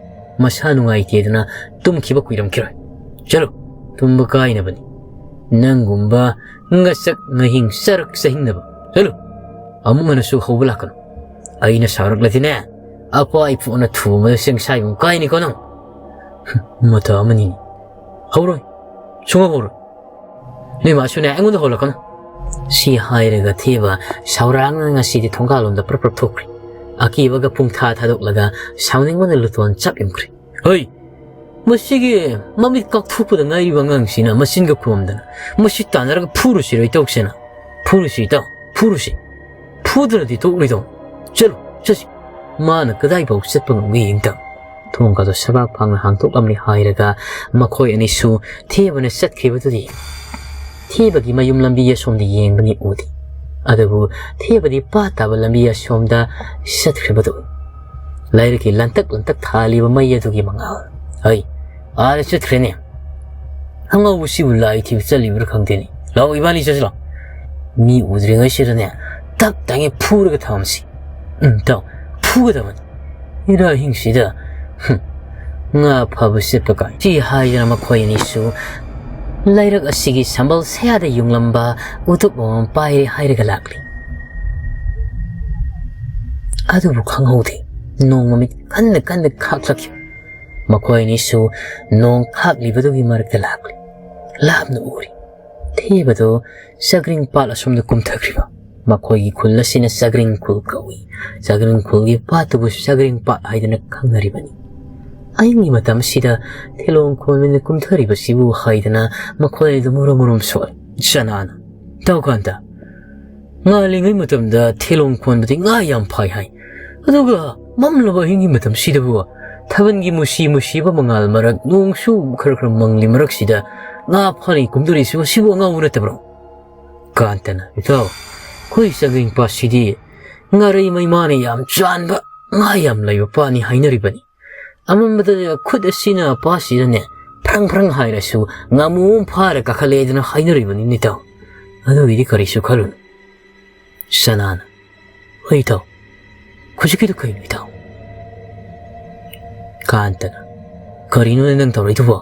ꯃꯁꯥ ꯅꯨꯡꯉꯥꯏꯇꯦꯗꯅ ꯇꯨꯝꯈꯤꯕ ꯀꯨꯏꯔꯝꯈꯤꯔꯣꯏ꯫ ꯆꯠꯂꯣ, ꯇꯨꯝꯕ ꯀꯥꯏꯅꯕꯅꯤ꯫ ꯅꯪꯒꯨꯝꯕ ꯉꯁꯛ ꯉꯍꯤꯡ ꯆꯔꯛ ꯆꯍꯤꯡꯅꯕ꯫ ꯆꯠꯂꯣ, ꯑꯃꯨꯛ ꯍꯟꯅꯁꯨ ꯍꯧꯕ ꯂꯥꯛꯀꯅꯨ꯫ ꯑꯩꯅ ꯁꯥꯎꯔꯛꯂꯗꯤꯅꯦ, ꯑꯀ꯭ꯋꯥ ꯏꯄꯣꯛꯅ ꯊꯨꯕꯗ ꯆꯦꯡꯁꯥꯏꯒꯨꯝ ꯀꯥꯏꯅꯤꯀꯣ ꯅꯪ꯫" "ꯃꯇꯥ ꯑꯃꯅꯤꯅꯦ꯫ ꯍꯧꯔꯣꯏ, ꯁꯨꯡꯍꯧ ꯍꯧꯔꯣꯏ꯫ ꯅꯣꯏ ꯃꯥꯁꯨꯅꯦ ꯑꯩꯉꯣꯟꯗ ꯍꯧꯔꯛꯀꯅꯨ꯫" ꯁꯤ ꯍꯥꯏꯔꯒ ꯊꯦꯕ ꯁꯥꯎꯔꯥꯡꯅ ꯉꯁꯤꯗꯤ ꯊꯣꯡꯒꯥꯜꯂꯣꯝꯗ ꯄ꯭ꯔꯞ ꯄ꯭ꯔꯞ ꯊꯣꯛꯈ꯭ꯔꯦ꯫ ꯑꯀꯤꯕꯒ ꯄꯨꯡꯊꯥ ꯊꯥꯗꯣꯛꯂꯒ ꯁꯥꯎꯅꯤꯡꯕꯅ ꯂꯨꯇꯣꯟ ꯆꯞ ꯌꯨꯡꯈ꯭ꯔꯦ꯫ "ꯍꯩ, ꯃꯁꯤꯒꯤ ꯃꯃꯤꯠ ꯀꯥꯛꯊꯣꯛꯄꯗ ꯉꯥꯏꯔꯤꯕ ꯑꯉꯥꯡꯁꯤꯅ ꯃꯆꯤꯟꯒ ꯈꯨꯝꯗꯅ, ꯃꯁꯤ ꯇꯥꯟꯅꯔꯒ ꯐꯨꯔꯨꯁꯤꯔꯣ ꯏꯇꯧꯁꯦꯅ?" "ꯐꯨꯔꯨꯁꯤ ꯏꯇꯥꯎ, ꯐꯨꯔꯨꯁꯤ꯫ ꯐꯨꯗ꯭ꯔꯗꯤ ꯇꯣꯛꯂꯣꯏꯗꯧ꯫ ꯆꯠꯂꯨ, ꯆꯠꯁꯤ꯫ ꯃꯥꯅ ꯀꯗꯥꯏꯐꯥꯎ ꯆꯠꯄ ꯉꯝꯒꯦ ꯌꯦꯡꯇ꯫" ꯊꯣꯡꯒꯗꯣ ꯁꯕꯥꯛ ꯐꯥꯡꯅ ꯍꯥꯡꯗꯣꯛꯂꯝꯂꯦ ꯍꯥꯏꯔꯒ ꯃꯈꯣꯏ ꯑꯅꯤꯁꯨ ꯊꯦꯕꯅ ꯆꯠꯈꯤꯕꯗꯨꯗꯤ ꯊꯦꯕꯒꯤ ꯃꯌꯨꯝ ꯂꯝꯕꯤ ꯑꯁꯣꯝꯗ ꯌꯦꯡꯕꯅꯤ ꯎꯗꯦ꯫ ꯑꯗꯨꯕꯨ ꯊꯦꯕꯗꯤ ꯄꯥꯠ ꯇꯥꯕ ꯂꯝꯕꯤ ꯑꯁꯣꯝꯗ ꯆꯠꯈ꯭ꯔꯤꯕꯗꯨ ꯂꯩꯔꯛꯀꯤ ꯂꯟꯇꯛ ꯂꯟꯇꯛ ꯊꯥꯜꯂꯤꯕ ꯃꯩ ꯑꯗꯨꯒꯤ ꯃꯉꯥꯜ꯫ "ꯍꯩ, ꯑꯥꯗ ꯆꯠꯈ꯭ꯔꯦꯅꯦ꯫ ꯑꯉꯧꯕꯁꯤꯕꯨ ꯂꯥꯏ ꯊꯤꯕ ꯆꯠꯂꯤꯕ꯭ꯔꯥ ꯈꯪꯗꯦꯅꯦ꯫ ꯂꯥꯛꯑꯣ, ꯏꯕꯥꯅꯤ ꯆꯠꯁꯤ ꯂꯥꯛꯑꯣ꯫ ꯃꯤ ꯎꯗ꯭ꯔꯤꯉꯩꯁꯤꯗꯅꯦ ꯇꯞ ꯇꯥꯉꯩ ꯐꯨꯔꯒ ꯊꯝꯁꯤ꯫ ꯎꯝ, ꯇꯧ, ꯐꯨꯒꯗꯕꯅꯤ꯫ ꯏꯔꯥ ꯑꯍꯤꯡꯁꯤꯗ, ꯍꯨꯝ, ꯉꯥ ꯐꯥꯕ ꯆꯠꯄ ꯀꯥꯏ꯫" ꯁꯤ ꯍꯥꯏꯗꯅ ꯃꯈꯣꯏ ꯑꯅꯤꯁꯨ ꯂꯩꯔꯛ ꯑꯁꯤꯒꯤ ꯁꯝꯕꯜ ꯁꯌꯥꯗ ꯌꯨꯡꯂꯝꯕ ꯎꯇꯨꯞ ꯑꯃꯃꯝ ꯄꯥꯏꯔꯦ ꯍꯥꯏꯔꯒ ꯂꯥꯛꯂꯤ꯫ ꯑꯗꯨꯕꯨ ꯈꯪꯍꯧꯗꯦ, ꯅꯣꯡ ꯃꯃꯤꯠ ꯀꯟꯅ ꯀꯟꯅ ꯈꯥꯛꯂꯛꯈꯤ꯫ ꯃꯈꯣꯏ ꯑꯅꯤꯁꯨ ꯅꯣꯡ ꯈꯥꯛꯂꯤꯕꯗꯨꯒꯤ ꯃꯔꯛꯇ ꯂꯥꯛꯂꯤ꯫ ꯂꯥꯞꯅ ꯎꯔꯤ꯫ ꯊꯦꯕꯗꯣ ꯆꯒ꯭ꯔꯤꯡ ꯄꯥꯠ ꯑꯁꯣꯝꯗ ꯀꯨꯝꯊꯈ꯭ꯔꯤꯕ꯫ ꯃꯈꯣꯏꯒꯤ ꯈꯨꯜ ꯑꯁꯤꯅ ꯆꯒ꯭ꯔꯤꯡ ꯈꯨꯜ ꯀꯧꯏ꯫ ꯆꯒ꯭ꯔꯤꯡ ꯈꯨꯜꯒꯤ ꯄꯥꯠꯇꯨꯕꯨ ꯆꯒ꯭ꯔꯤꯡ ꯄꯥꯠ ꯍꯥꯏꯗꯅ ꯈꯪꯅꯔꯤꯕꯅꯤ꯫ ꯑꯍꯤꯡꯒꯤ ꯃꯇꯝꯁꯤꯗ ꯊꯦꯂꯣꯡ ꯈꯣꯟꯕꯅ ꯀꯨꯝꯊꯔꯤꯕꯁꯤꯕꯨ ꯍꯥꯏꯗꯅ ꯃꯈꯣꯏ ꯑꯗꯨ ꯃꯨꯔꯨꯝ ꯃꯨꯔꯨꯝ ꯁꯣꯜꯂꯤ꯫ ꯆꯅꯥꯅ ꯏꯇꯥꯎ ꯀꯥꯟꯇ, ꯉꯥꯜꯂꯤꯉꯩ ꯃꯇꯝꯗ ꯊꯦꯂꯣꯡ ꯈꯣꯟꯕꯗꯤ ꯉꯥ ꯌꯥꯝ ꯐꯥꯏ ꯍꯥꯏ꯫ ꯑꯗꯨꯒ ꯃꯝꯂꯕ ꯑꯍꯤꯡꯒꯤ ꯃꯇꯝꯁꯤꯗꯕꯨ ꯊꯥꯕꯜꯒꯤ ꯃꯨꯁꯤ ꯃꯨꯁꯤꯕ ꯃꯉꯥꯜ ꯃꯔꯛ, ꯅꯣꯡꯁꯨ ꯈꯔ ꯈꯔ ꯃꯪꯂꯤ ꯃꯔꯛꯁꯤꯗ ꯉꯥ ꯐꯥꯅꯤ ꯀꯨꯝꯗꯣꯔꯤꯁꯤꯕꯨ, ꯁꯤꯕꯨ ꯑꯉꯥꯎꯕ ꯅꯠꯇꯕ꯭ꯔꯣ? ꯀꯥꯟꯇꯅ, ꯏꯇꯥꯎ, ꯑꯩꯈꯣꯏ ꯆꯒ꯭ꯔꯤꯡ ꯄꯥꯠꯁꯤꯗꯤ ꯉꯥꯔꯩ ꯃꯩꯃꯥꯅ ꯌꯥꯝ ꯆꯥꯟꯕ, ꯉꯥ ꯌꯥꯝ ꯂꯩꯕ ꯄꯥꯠꯅꯤ ꯍꯥꯏꯅꯔꯤꯕꯅꯤ꯫ ꯑꯃꯝꯕꯗ ꯈꯨꯠ ꯑꯁꯤꯅ ꯄꯥꯠꯁꯤꯗꯅꯦ ꯐ꯭ꯔꯪ ꯐ꯭ꯔꯪ ꯍꯥꯏꯔꯁꯨ ꯉꯥꯃꯨ ꯑꯃ ꯐꯥꯔ ꯀꯥꯈꯠꯂꯛꯑꯦꯗꯅ ꯍꯥꯏꯅꯔꯤꯕꯅꯤꯅꯦ ꯏꯇꯥꯎ꯫ ꯑꯗꯨꯒꯤꯗꯤ ꯀꯔꯤꯁꯨ ꯈꯜꯂꯨꯅꯨ꯫ ꯁꯅꯥꯅ, ꯍꯣꯏ ꯏꯇꯥꯎ, ꯍꯧꯖꯤꯛꯀꯤꯗꯨ ꯀꯩꯅꯣ ꯏꯇꯥꯎ? ꯀꯥꯟꯇꯅ, ꯀꯔꯤꯅꯣꯅꯦ ꯅꯪ ꯇꯧꯔꯛꯏꯗꯨꯕꯣ?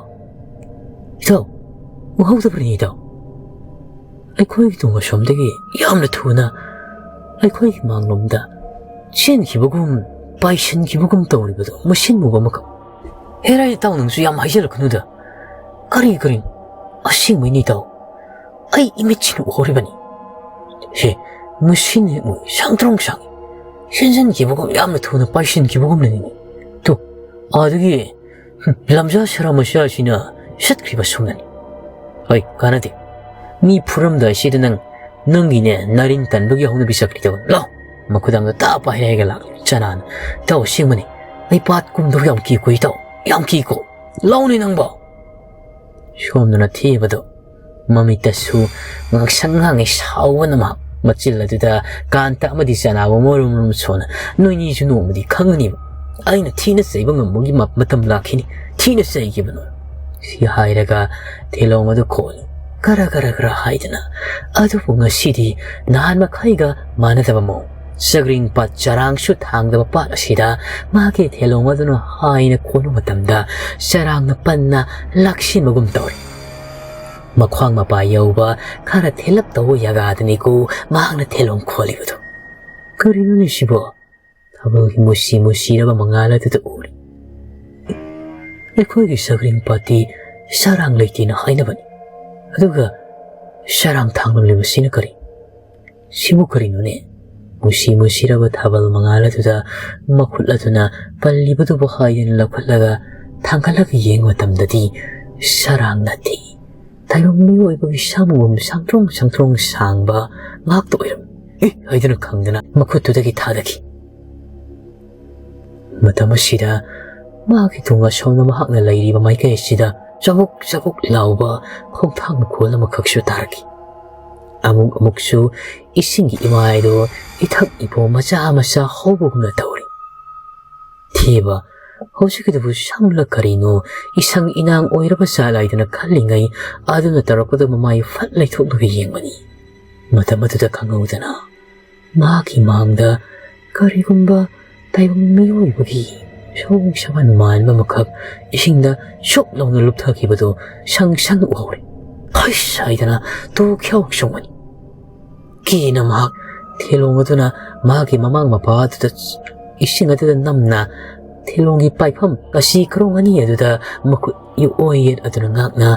ꯏꯇꯥꯎ, ꯎꯍꯧꯗꯕꯅꯤ ꯏꯇꯥꯎ꯫ ꯑꯩꯈꯣꯏꯒꯤ ꯇꯨꯡ ꯑꯁꯣꯝꯗꯒꯤ ꯌꯥꯝꯅ ꯊꯨꯅ ꯑꯩꯈꯣꯏꯒꯤ ꯃꯥꯡꯂꯣꯝꯗ ꯆꯦꯟꯈꯤꯕꯒꯨꯝ, ꯄꯥꯏꯁꯤꯟꯈꯤꯕꯒꯨꯝ ꯇꯧꯔꯤꯕꯗꯣ ꯃꯁꯤꯟ ꯃꯨꯕ ꯑꯃꯈꯛ꯫ ꯍꯦꯔꯥ ꯏꯇꯥꯎ, ꯅꯪꯁꯨ ꯌꯥꯝ ꯍꯥꯏꯖꯤꯜꯂꯛꯀꯅꯨꯗ꯫ ꯀꯔꯤ ꯀꯔꯤꯅꯣ? ꯑꯁꯦꯡꯕꯩꯅꯤ ꯏꯇꯥꯎ, ꯑꯩ ꯏꯃꯤꯠꯁꯤꯅ ꯎꯍꯧꯔꯤꯕꯅꯤ꯫ ꯍꯦ, ꯃꯁꯤꯅ ꯃꯣꯏ ꯁꯥꯡꯇ꯭ꯔꯣꯡ ꯁꯥꯡꯉꯤ꯫ ꯆꯦꯟꯁꯤꯟꯈꯤꯕꯒꯨꯝ ꯌꯥꯝꯅ ꯊꯨꯅ ꯄꯥꯏꯁꯤꯟꯈꯤꯕꯒꯨꯝꯅꯅꯤꯅꯦ꯫ ꯇꯨ, ꯑꯗꯨꯒꯤ, ꯍꯨꯝ, ꯂꯝꯖꯥ ꯁꯔꯥ ꯃꯆꯥꯁꯤꯅ ꯆꯠꯈ꯭ꯔꯤꯕ ꯁꯨꯝꯅꯅꯤ꯫ ꯍꯣꯏ, ꯀꯥꯟꯅꯗꯦ꯫ ꯃꯤ ꯐꯨꯔꯝꯗꯥꯏꯁꯤꯗ ꯅꯪ, ꯅꯪꯒꯤꯅꯦ ꯅꯥꯔꯤꯟ ꯇꯟꯕꯒꯤ ꯍꯧꯅꯕꯤ ꯆꯠꯈ꯭ꯔꯤꯗꯕ꯫ ꯂꯥꯎ, ꯃꯈꯨꯗꯥꯡꯗ ꯇꯥ ꯄꯥꯏꯔꯦ ꯍꯥꯏꯒ ꯂꯥꯛꯂꯤ ꯆꯅꯥꯅ꯫ ꯏꯇꯥꯎ, ꯑꯁꯦꯡꯕꯅꯤ꯫ ꯑꯩ ꯄꯥꯠ ꯀꯨꯝꯗꯧ ꯌꯥꯝ ꯀꯤꯀꯣ ꯏꯇꯥꯎ, ꯌꯥꯝ ꯀꯤꯀꯣ꯫ ꯂꯥꯎꯅꯦ ꯅꯪꯕꯣ꯫ ꯁꯣꯝꯗꯅ ꯊꯦꯕꯗꯣ ꯃꯃꯤꯠꯇꯁꯨ ꯉꯥꯡꯁꯪ ꯉꯥꯡꯉꯤ ꯁꯥꯎꯕꯅ ꯃꯍꯥꯛ꯫ ꯃꯆꯤꯜ ꯑꯗꯨꯗ ꯀꯥꯟꯇ ꯑꯃꯗꯤ ꯆꯅꯥꯕꯨ ꯃꯔꯨꯝ ꯃꯔꯨꯝ ꯁꯣꯟꯅ, "ꯅꯣꯏꯅꯤꯁꯨ ꯅꯣꯡꯃꯗꯤ ꯈꯪꯒꯅꯤꯕ꯫ ꯑꯩꯅ ꯊꯤꯅ ꯆꯩꯕ ꯉꯝꯕꯒꯤ ꯃ-, ꯃꯇꯝ ꯂꯥꯛꯈꯤꯅꯤ꯫ ꯊꯤꯅ ꯆꯩꯈꯤꯕꯅꯣ?" ꯁꯤ ꯍꯥꯏꯔꯒ ꯊꯦꯂꯣꯡ ꯑꯗꯨ ꯈꯣꯜꯂꯤ꯫ ꯒꯔ ꯒꯔ ꯒꯔ ꯍꯥꯏꯗꯅ꯫ ꯑꯗꯨꯕꯨ ꯉꯁꯤꯗꯤ ꯅꯍꯥꯟ ꯃꯈꯩꯒ ꯃꯥꯟꯅꯗꯕ ꯃꯑꯣꯡ꯫ ꯆꯒ꯭ꯔꯤꯡ ꯄꯥꯠ ꯆꯔꯥꯡꯁꯨ ꯊꯥꯡꯗꯕ ꯄꯥꯠ ꯑꯁꯤꯗ ꯃꯥꯒꯤ ꯊꯦꯂꯣꯡ ꯑꯗꯨꯅ ꯍꯥꯏꯅ ꯈꯣꯟꯕ ꯃꯇꯝꯗ ꯆꯔꯥꯡꯅ ꯄꯟꯅ ꯂꯥꯛꯁꯤꯟꯕꯒꯨꯝ ꯇꯧꯔꯤ꯫ ꯃꯈ꯭ꯋꯥꯡ ꯃꯄꯥ ꯌꯧꯕ ꯈꯔ ꯊꯦꯜꯂꯞ ꯇꯧꯕ ꯖꯒꯥꯗꯅꯤꯀꯣ ꯃꯍꯥꯛꯅ ꯊꯦꯂꯣꯡ ꯈꯣꯜꯂꯤꯕꯗꯨ꯫ ꯀꯔꯤꯅꯣꯅꯦ ꯁꯤꯕꯣ? ꯊꯥꯕꯜꯒꯤ ꯃꯨꯁꯤ ꯃꯨꯁꯤꯔꯕ ꯃꯉꯥꯜ ꯑꯗꯨꯗ ꯎꯔꯤ꯫ ꯑꯩꯈꯣꯏꯒꯤ ꯆꯒ꯭ꯔꯤꯡ ꯄꯥꯠꯇꯤ ꯆꯔꯥꯡ ꯂꯩꯇꯦꯅ ꯍꯥꯏꯅꯕꯅꯤ꯫ ꯑꯗꯨꯒ ꯆꯔꯥꯡ ꯊꯥꯡꯂꯝꯂꯤꯕꯁꯤꯅ ꯀꯔꯤ? ꯁꯤꯕꯨ ꯀꯔꯤꯅꯣꯅꯦ? ꯃꯨꯁꯤ ꯃꯨꯁꯤꯔꯕ ꯊꯥꯕꯜ ꯃꯉꯥꯜ ꯑꯗꯨꯗ ꯃꯈꯨꯠ ꯑꯗꯨꯅ ꯄꯜꯂꯤꯕꯗꯨꯕꯨ ꯍꯥꯏꯗꯅ ꯂꯧꯈꯠꯂꯒ ꯊꯥꯡꯒꯠꯂꯒ ꯌꯦꯡꯕ ꯃꯇꯝꯗꯗꯤ ꯆꯔꯥꯡ ꯅꯠꯇꯦ꯫ ꯇꯥꯏꯕꯪ ꯃꯤꯑꯣꯏꯕꯒꯤ ꯁꯝꯒꯨꯝ ꯁꯥꯡꯇ꯭ꯔꯣꯡ ꯁꯥꯡꯇ꯭ꯔꯣꯡ ꯁꯥꯡꯕ ꯉꯥꯛꯇ ꯑꯣꯏꯔꯝꯃꯤ꯫ "ꯑꯦ!" ꯍꯥꯏꯗꯨꯅ ꯈꯪꯗꯅ ꯃꯈꯨꯠꯇꯨꯗꯒꯤ ꯊꯥꯗꯈꯤ꯫ ꯃꯇꯝ ꯑꯁꯤꯗ ꯃꯍꯥꯛꯀꯤ ꯇꯨꯡ ꯑꯁꯣꯝꯗ ꯃꯍꯥꯛꯅ ꯂꯩꯔꯤꯕ ꯃꯥꯏꯀꯩ ꯑꯁꯤꯗ ꯆꯕꯨꯛ ꯆꯕꯨꯛ ꯂꯥꯎꯕ ꯈꯣꯡꯊꯥꯡ ꯃꯈꯣꯜ ꯑꯃꯈꯛꯁꯨ ꯇꯥꯔꯛꯈꯤ꯫ ꯑꯃꯨꯛ ꯑꯃꯨꯛꯁꯨ ꯏꯁꯤꯡꯒꯤ ꯏꯃꯥꯏꯗꯣ ꯏꯊꯛ ꯏꯄꯣ ꯃꯆꯥ ꯃꯆꯥ ꯍꯧꯕꯒꯨꯝꯅ ꯇꯧꯔꯤ꯫ "ꯊꯦꯕ, ꯍꯧꯖꯤꯛꯀꯤꯗꯨꯕꯨ ꯁꯝꯂ ꯀꯔꯤꯅꯣ ꯏꯁꯪ ꯏꯅꯥꯡ ꯑꯣꯏꯔꯕ ꯖꯥꯠꯂꯥꯏꯗꯅ ꯈꯜꯂꯤꯉꯩ ꯑꯗꯨꯅ ꯇꯧꯔꯛꯄꯗ ꯃꯃꯥꯏ ꯐꯠ ꯂꯩꯊꯣꯛꯂꯒ ꯌꯦꯡꯕꯅꯤ꯫ ꯃꯇꯝ ꯑꯗꯨꯗ ꯈꯪꯍꯧꯗꯅ ꯃꯍꯥꯛꯀꯤ ꯃꯥꯡꯗ ꯀꯔꯤꯒꯨꯝꯕ ꯇꯥꯏꯕꯪ ꯃꯤꯑꯣꯏꯕꯒꯤ ꯁꯑꯣꯡ ꯁꯥꯕꯥꯟ ꯃꯥꯟꯕ ꯑꯃꯈꯛ ꯏꯁꯤꯡꯗ ꯁꯨꯛ ꯂꯥꯎꯅ ꯂꯨꯞꯊꯈꯤꯕꯗꯨ ꯁꯪ ꯁꯪ ꯎꯍꯧꯔꯦ꯫ ꯍꯩꯁ ꯍꯥꯏꯗꯅ ꯇꯨ ꯈ꯭ꯌꯥꯎ ꯆꯣꯡꯕꯅꯤ꯫ ꯀꯤꯅ ꯃꯍꯥꯛ ꯊꯦꯂꯣꯡ ꯑꯗꯨꯅ ꯃꯍꯥꯛꯀꯤ ꯃꯃꯥꯡ ꯃꯄꯥ ꯑꯗꯨꯗ ꯏꯁꯤꯡ ꯑꯗꯨꯗ ꯅꯝꯅ ꯊꯦꯂꯣꯡꯒꯤ ꯄꯥꯏꯐꯝ ꯑꯁꯤ ꯈꯔꯣꯡ ꯑꯅꯤ ꯑꯗꯨꯗ ꯃꯈꯨꯠ ꯌꯨꯛꯑꯣꯏ ꯌꯦꯠ ꯑꯗꯨꯅ ꯉꯥꯛꯅ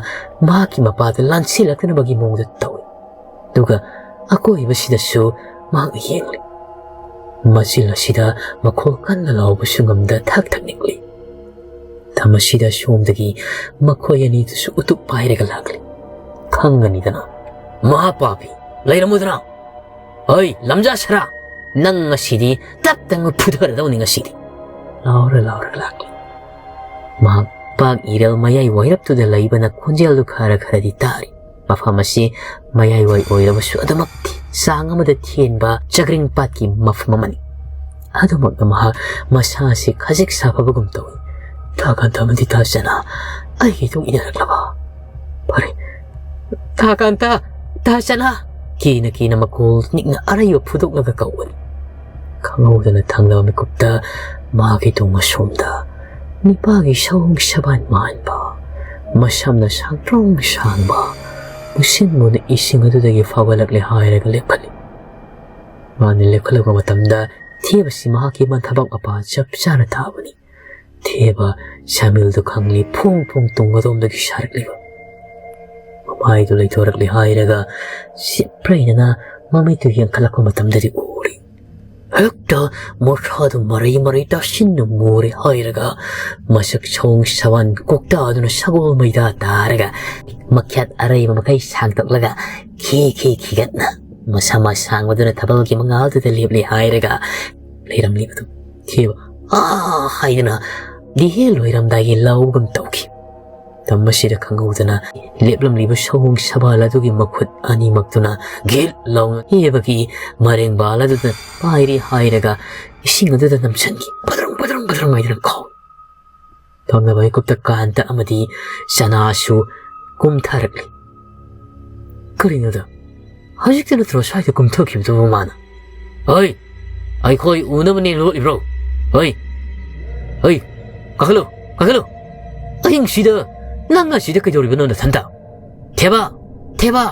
ꯃꯍꯥꯛꯀꯤ ꯃꯄꯥꯗ ꯂꯥꯟꯁꯤꯜꯂꯛꯇꯅꯕꯒꯤ ꯃꯑꯣꯡꯗ ꯇꯧꯏ꯫ ꯑꯗꯨꯒ ꯑꯀꯣꯏꯕꯁꯤꯗꯁꯨ ꯃꯍꯥꯛ ꯌꯦꯡꯂꯤ꯫ ꯃꯆꯤꯜ ꯑꯁꯤꯗ ꯃꯈꯣꯜ ꯀꯟꯅ ꯂꯥꯎꯕꯁꯨ ꯉꯝꯗ ꯊꯛ ꯊꯛ ꯅꯤꯛꯂꯤ꯫ ꯃꯇꯝ ꯑꯁꯤꯗ ꯁꯣꯝꯗꯒꯤ ꯃꯈꯣꯏ ꯑꯅꯤꯗꯨꯁꯨ ꯎꯇꯨꯞ ꯄꯥꯏꯔꯒ ꯂꯥꯛꯂꯤ꯫ ꯈꯪꯒꯅꯤꯗꯅ꯫ "ꯃꯍꯥꯄꯥꯄꯤ, ꯂꯩꯔꯝꯃꯨꯗꯅ! ꯍꯩ, ꯂꯝꯖꯥ ꯁꯔꯥ! ꯅꯪ ꯉꯁꯤꯗꯤ ꯇꯞ ꯇꯞꯅ ꯐꯨꯊꯔꯗꯧꯅꯤ ꯉꯁꯤꯗꯤ!" ꯂꯥꯎꯔ ꯂꯥꯎꯔꯒ ꯂꯥꯛꯂꯤ꯫ ꯃꯍꯥꯛ ꯄꯥꯛ ꯏꯔꯦꯜ ꯃꯌꯥꯏ ꯋꯥꯏꯔꯞꯇꯨꯗ ꯂꯩꯕꯅ ꯈꯣꯟꯖꯦꯜꯗꯨ ꯈꯔ ꯈꯔꯗꯤ ꯇꯥꯔꯤ꯫ ꯃꯐꯝ ꯑꯁꯤ ꯃꯌꯥꯏꯋꯥꯏ ꯑꯣꯏꯔꯕꯁꯨ ꯑꯗꯨꯃꯛꯇꯤ ꯆꯥꯡ ꯑꯃꯗ ꯊꯦꯟꯕ ꯆꯒ꯭ꯔꯤꯡ ꯄꯥꯠꯀꯤ ꯃꯐꯝ ꯑꯃꯅꯤ꯫ ꯑꯗꯨꯃꯛꯅ ꯃꯍꯥꯛ ꯃꯁꯥꯁꯤ ꯈꯖꯤꯛ ꯁꯥꯐꯕꯒꯨꯝ ꯇꯧꯏ꯫ "ꯊꯥ ꯀꯥꯟꯊ ꯑꯃꯗꯤ ꯊꯥ ꯆꯅꯥ ꯑꯩꯒꯤ ꯏꯇꯨꯡ ꯏꯟꯅꯔꯛꯂꯕ? ꯐꯔꯦ, ꯊꯥ ꯀꯥꯟꯊ, ꯊꯥ ꯆꯅꯥ!" ꯀꯤꯅ ꯀꯤꯅ ꯃꯈꯣꯜ ꯅꯤꯛꯅ ꯑꯔꯩꯕ ꯐꯨꯗꯣꯛꯂꯒ ꯀꯧꯕꯅꯤ꯫ ꯈꯪꯍꯧꯗꯅ ꯊꯪꯂꯕ ꯃꯤꯀꯨꯞꯇ ꯃꯥꯒꯤ ꯇꯨꯡ ꯑꯁꯣꯝꯗ ꯅꯤꯄꯥꯒꯤ ꯁꯑꯣꯡ ꯁꯕꯥꯟ ꯃꯥꯟꯕ, ꯃꯁꯝꯅ ꯁꯥꯡꯇ꯭ꯔꯣꯡ ꯁꯥꯡꯕ ꯃꯨꯁꯤꯟ ꯃꯨꯅ ꯏꯁꯤꯡ ꯑꯗꯨꯗꯒꯤ ꯐꯥꯎꯒꯠꯂꯛꯂꯦ ꯍꯥꯏꯔꯒ ꯂꯦꯞꯈꯠꯂꯤ꯫ ꯃꯥꯅ ꯂꯦꯞꯈꯠꯂꯛꯄ ꯃꯇꯝꯗ ꯊꯦꯕꯁꯤ ꯃꯍꯥꯛꯀꯤ ꯃꯊꯕꯥꯛ ꯃꯄꯥ ꯆꯞ ꯆꯥꯅ ꯊꯥꯕꯅꯤ꯫ ꯊꯦꯕ ꯁꯃꯤꯜꯗꯨ ꯈꯪꯂꯤ ꯐꯣꯡ ꯐꯣꯡ ꯇꯨꯡ ꯑꯗꯣꯝꯗꯒꯤ ꯁꯥꯔꯛꯂꯤꯕ꯫ ꯃꯃꯥꯏꯗꯨ ꯂꯩꯊꯣꯔꯛꯂꯦ ꯍꯥꯏꯔꯒ ꯁꯤꯞꯔꯩꯅꯅ ꯃꯃꯤꯠꯇꯨ ꯌꯦꯡꯈꯠꯂꯛꯄ ꯃꯇꯝꯗꯗꯤ ꯎꯔꯤ꯫ ꯍꯦꯛꯇ ꯃꯁꯥꯗꯨ ꯃꯔꯩ ꯃꯔꯩ ꯇꯥꯁꯤꯟꯅ ꯃꯨꯔꯦ ꯍꯥꯏꯔꯒ, ꯃꯁꯛ ꯁꯑꯣꯡ ꯁꯋꯥꯟ ꯀꯣꯛꯇꯥꯗꯨꯅ ꯁꯒꯣꯜ ꯃꯩꯗꯥ ꯇꯥꯔꯒ, ꯃꯈ꯭ꯌꯥꯠ ꯑꯔꯩꯕ ꯃꯈꯩ ꯁꯥꯡꯇꯣꯛꯂꯒ, ꯈꯤ ꯈꯤ ꯈꯤꯒꯠꯅ ꯃꯁꯝ ꯑꯁꯥꯡꯕꯗꯨꯅ ꯊꯥꯕꯜꯒꯤ ꯃꯉꯥꯜꯗꯨꯗ ꯂꯦꯞꯂꯦ ꯍꯥꯏꯔꯒ ꯂꯩꯔꯝꯂꯤꯕꯗꯨ ꯊꯦꯕ "ꯑꯥ" ꯍꯥꯏꯗꯨꯅ ꯂꯤꯍꯦ ꯂꯣꯏꯔꯝꯗꯥꯏꯒꯤ ꯂꯥꯎꯒꯨꯝ ꯇꯧꯈꯤ꯫ ꯃꯇꯝ ꯑꯁꯤꯗ ꯈꯪꯍꯧꯗꯅ ꯂꯦꯞꯂꯝꯂꯤꯕ ꯁꯑꯣꯡ ꯁꯕꯥꯜ ꯑꯗꯨꯒꯤ ꯃꯈꯨꯠ ꯑꯅꯤꯃꯛꯇꯨꯅ ꯒꯤꯠ ꯂꯥꯎꯅ ꯊꯦꯕꯒꯤ ꯃꯔꯦꯡꯕꯥꯜ ꯑꯗꯨꯗ ꯄꯥꯏꯔꯦ ꯍꯥꯏꯔꯒ ꯏꯁꯤꯡ ꯑꯗꯨꯗ ꯅꯝꯁꯤꯟꯈꯤ꯫ ꯄꯗ꯭ꯔꯪ ꯄꯗ꯭ꯔꯪ ꯄꯗ꯭ꯔꯪ ꯍꯥꯏꯗꯨꯅ ꯀꯥꯎꯏ꯫ ꯊꯪꯅꯕ ꯍꯩꯀꯨꯞꯇ ꯀꯥꯟꯇ ꯑꯃꯗꯤ ꯆꯅꯥꯁꯨ ꯀꯨꯝꯊꯔꯛꯂꯤ꯫ "ꯀꯔꯤꯅꯣꯗ? ꯍꯧꯖꯤꯛꯇ ꯅꯠꯇ꯭ꯔꯣ ꯁ꯭ꯋꯥꯏꯗ ꯀꯨꯝꯊꯈꯤꯕꯗꯨꯕꯨ ꯃꯥꯅ?" "ꯍꯣꯏ, ꯑꯩꯈꯣꯏ ꯎꯅꯕꯅꯦ ꯂꯣꯠꯂꯤꯕ꯭ꯔꯣ? ꯍꯣꯏ, ꯍꯣꯏ, ꯀꯥꯈꯠꯂꯨ, ꯀꯥꯈꯠꯂꯨ꯫ ꯑꯍꯤꯡꯁꯤꯗ ꯅꯪ ꯑꯁꯤꯗ ꯀꯩꯗꯧꯔꯤꯕꯅꯣ ꯅꯊꯟꯇ? ꯊꯦꯕ, ꯊꯦꯕ!"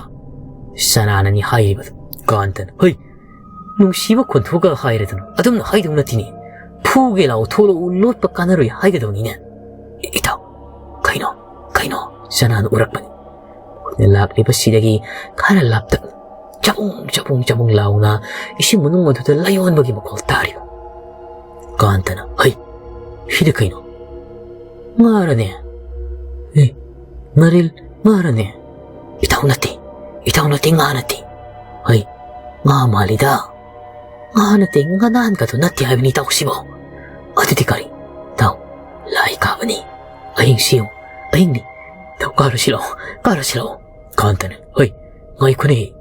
ꯆꯅꯥꯅꯅꯤ ꯍꯥꯏꯔꯤꯕꯗꯨ꯫ ꯀꯥꯟꯇꯅ, "ꯍꯣꯏ, ꯅꯨꯡꯁꯤꯕ ꯈꯣꯟꯊꯣꯛꯀ ꯍꯥꯏꯔꯗꯅ ꯑꯗꯨꯝꯅ ꯍꯥꯏꯗꯧ ꯅꯠꯇꯦꯅꯦ꯫ ꯐꯨꯒꯦ ꯂꯥꯎ ꯊꯣꯛꯂꯛꯎ, ꯂꯣꯠꯄ ꯀꯥꯟꯅꯔꯣꯏ ꯍꯥꯏꯒꯗꯧꯅꯤꯅꯦ꯫ ꯏ-, ꯏꯇꯥꯎ, ꯀꯩꯅꯣ, ꯀꯩꯅꯣ?" ꯆꯅꯥꯅ ꯎꯔꯛꯄꯅꯤ꯫ ꯈꯨꯠꯅ ꯂꯥꯛꯂꯤꯕꯁꯤꯗꯒꯤ ꯈꯔ ꯂꯥꯞꯇꯛꯅ ꯆꯕꯨꯡ, ꯆꯕꯨꯡ, ꯆꯕꯨꯡ ꯂꯥꯎꯅ ꯏꯁꯤꯡ ꯃꯅꯨꯡ ꯑꯗꯨꯗ ꯂꯥꯏꯑꯣꯟꯕꯒꯤ ꯃꯈꯣꯜ ꯇꯥꯔꯤꯕ꯫ ꯀꯥꯟꯇꯅ, "ꯍꯩ, ꯁꯤꯗꯤ ꯀꯩꯅꯣ? ꯉꯥꯔꯅꯦ? ꯑꯦ, ꯉꯥꯔꯤꯜ, ꯉꯥꯔꯅꯦ? ꯏꯇꯥꯎ ꯅꯠꯇꯦ, ꯏꯇꯥꯎ ꯅꯠꯇꯦ, ꯉꯥ ꯅꯠꯇꯦ꯫ ꯍꯩ, ꯉꯥ ꯃꯥꯜꯂꯤꯗ꯫ ꯉꯥ ꯅꯠꯇꯦ, ꯉꯥꯅꯥꯟꯒꯗꯣ ꯅꯠꯇꯦ ꯍꯥꯏꯕꯅꯤ ꯏꯇꯥꯎꯁꯤꯕꯣ꯫ ꯑꯗꯨꯗꯤ ꯀꯔꯤ? ꯏꯇꯥꯎ, ꯂꯥꯏ ꯀꯥꯕꯅꯤ꯫ ꯑꯍꯤꯡꯁꯤ ꯌꯦꯡꯉꯨ, ꯑꯍꯤꯡꯅꯤ꯫ ꯏꯇꯥꯎ, ꯀꯥꯔꯨꯁꯤ ꯂꯥꯛꯑꯣ, ꯀꯥꯔꯨꯁꯤ ꯂꯥꯛꯑꯣ꯫" ꯀꯥꯟꯇꯅ, "ꯍꯣꯏ, ꯉꯥꯏꯈꯣꯅꯦ꯫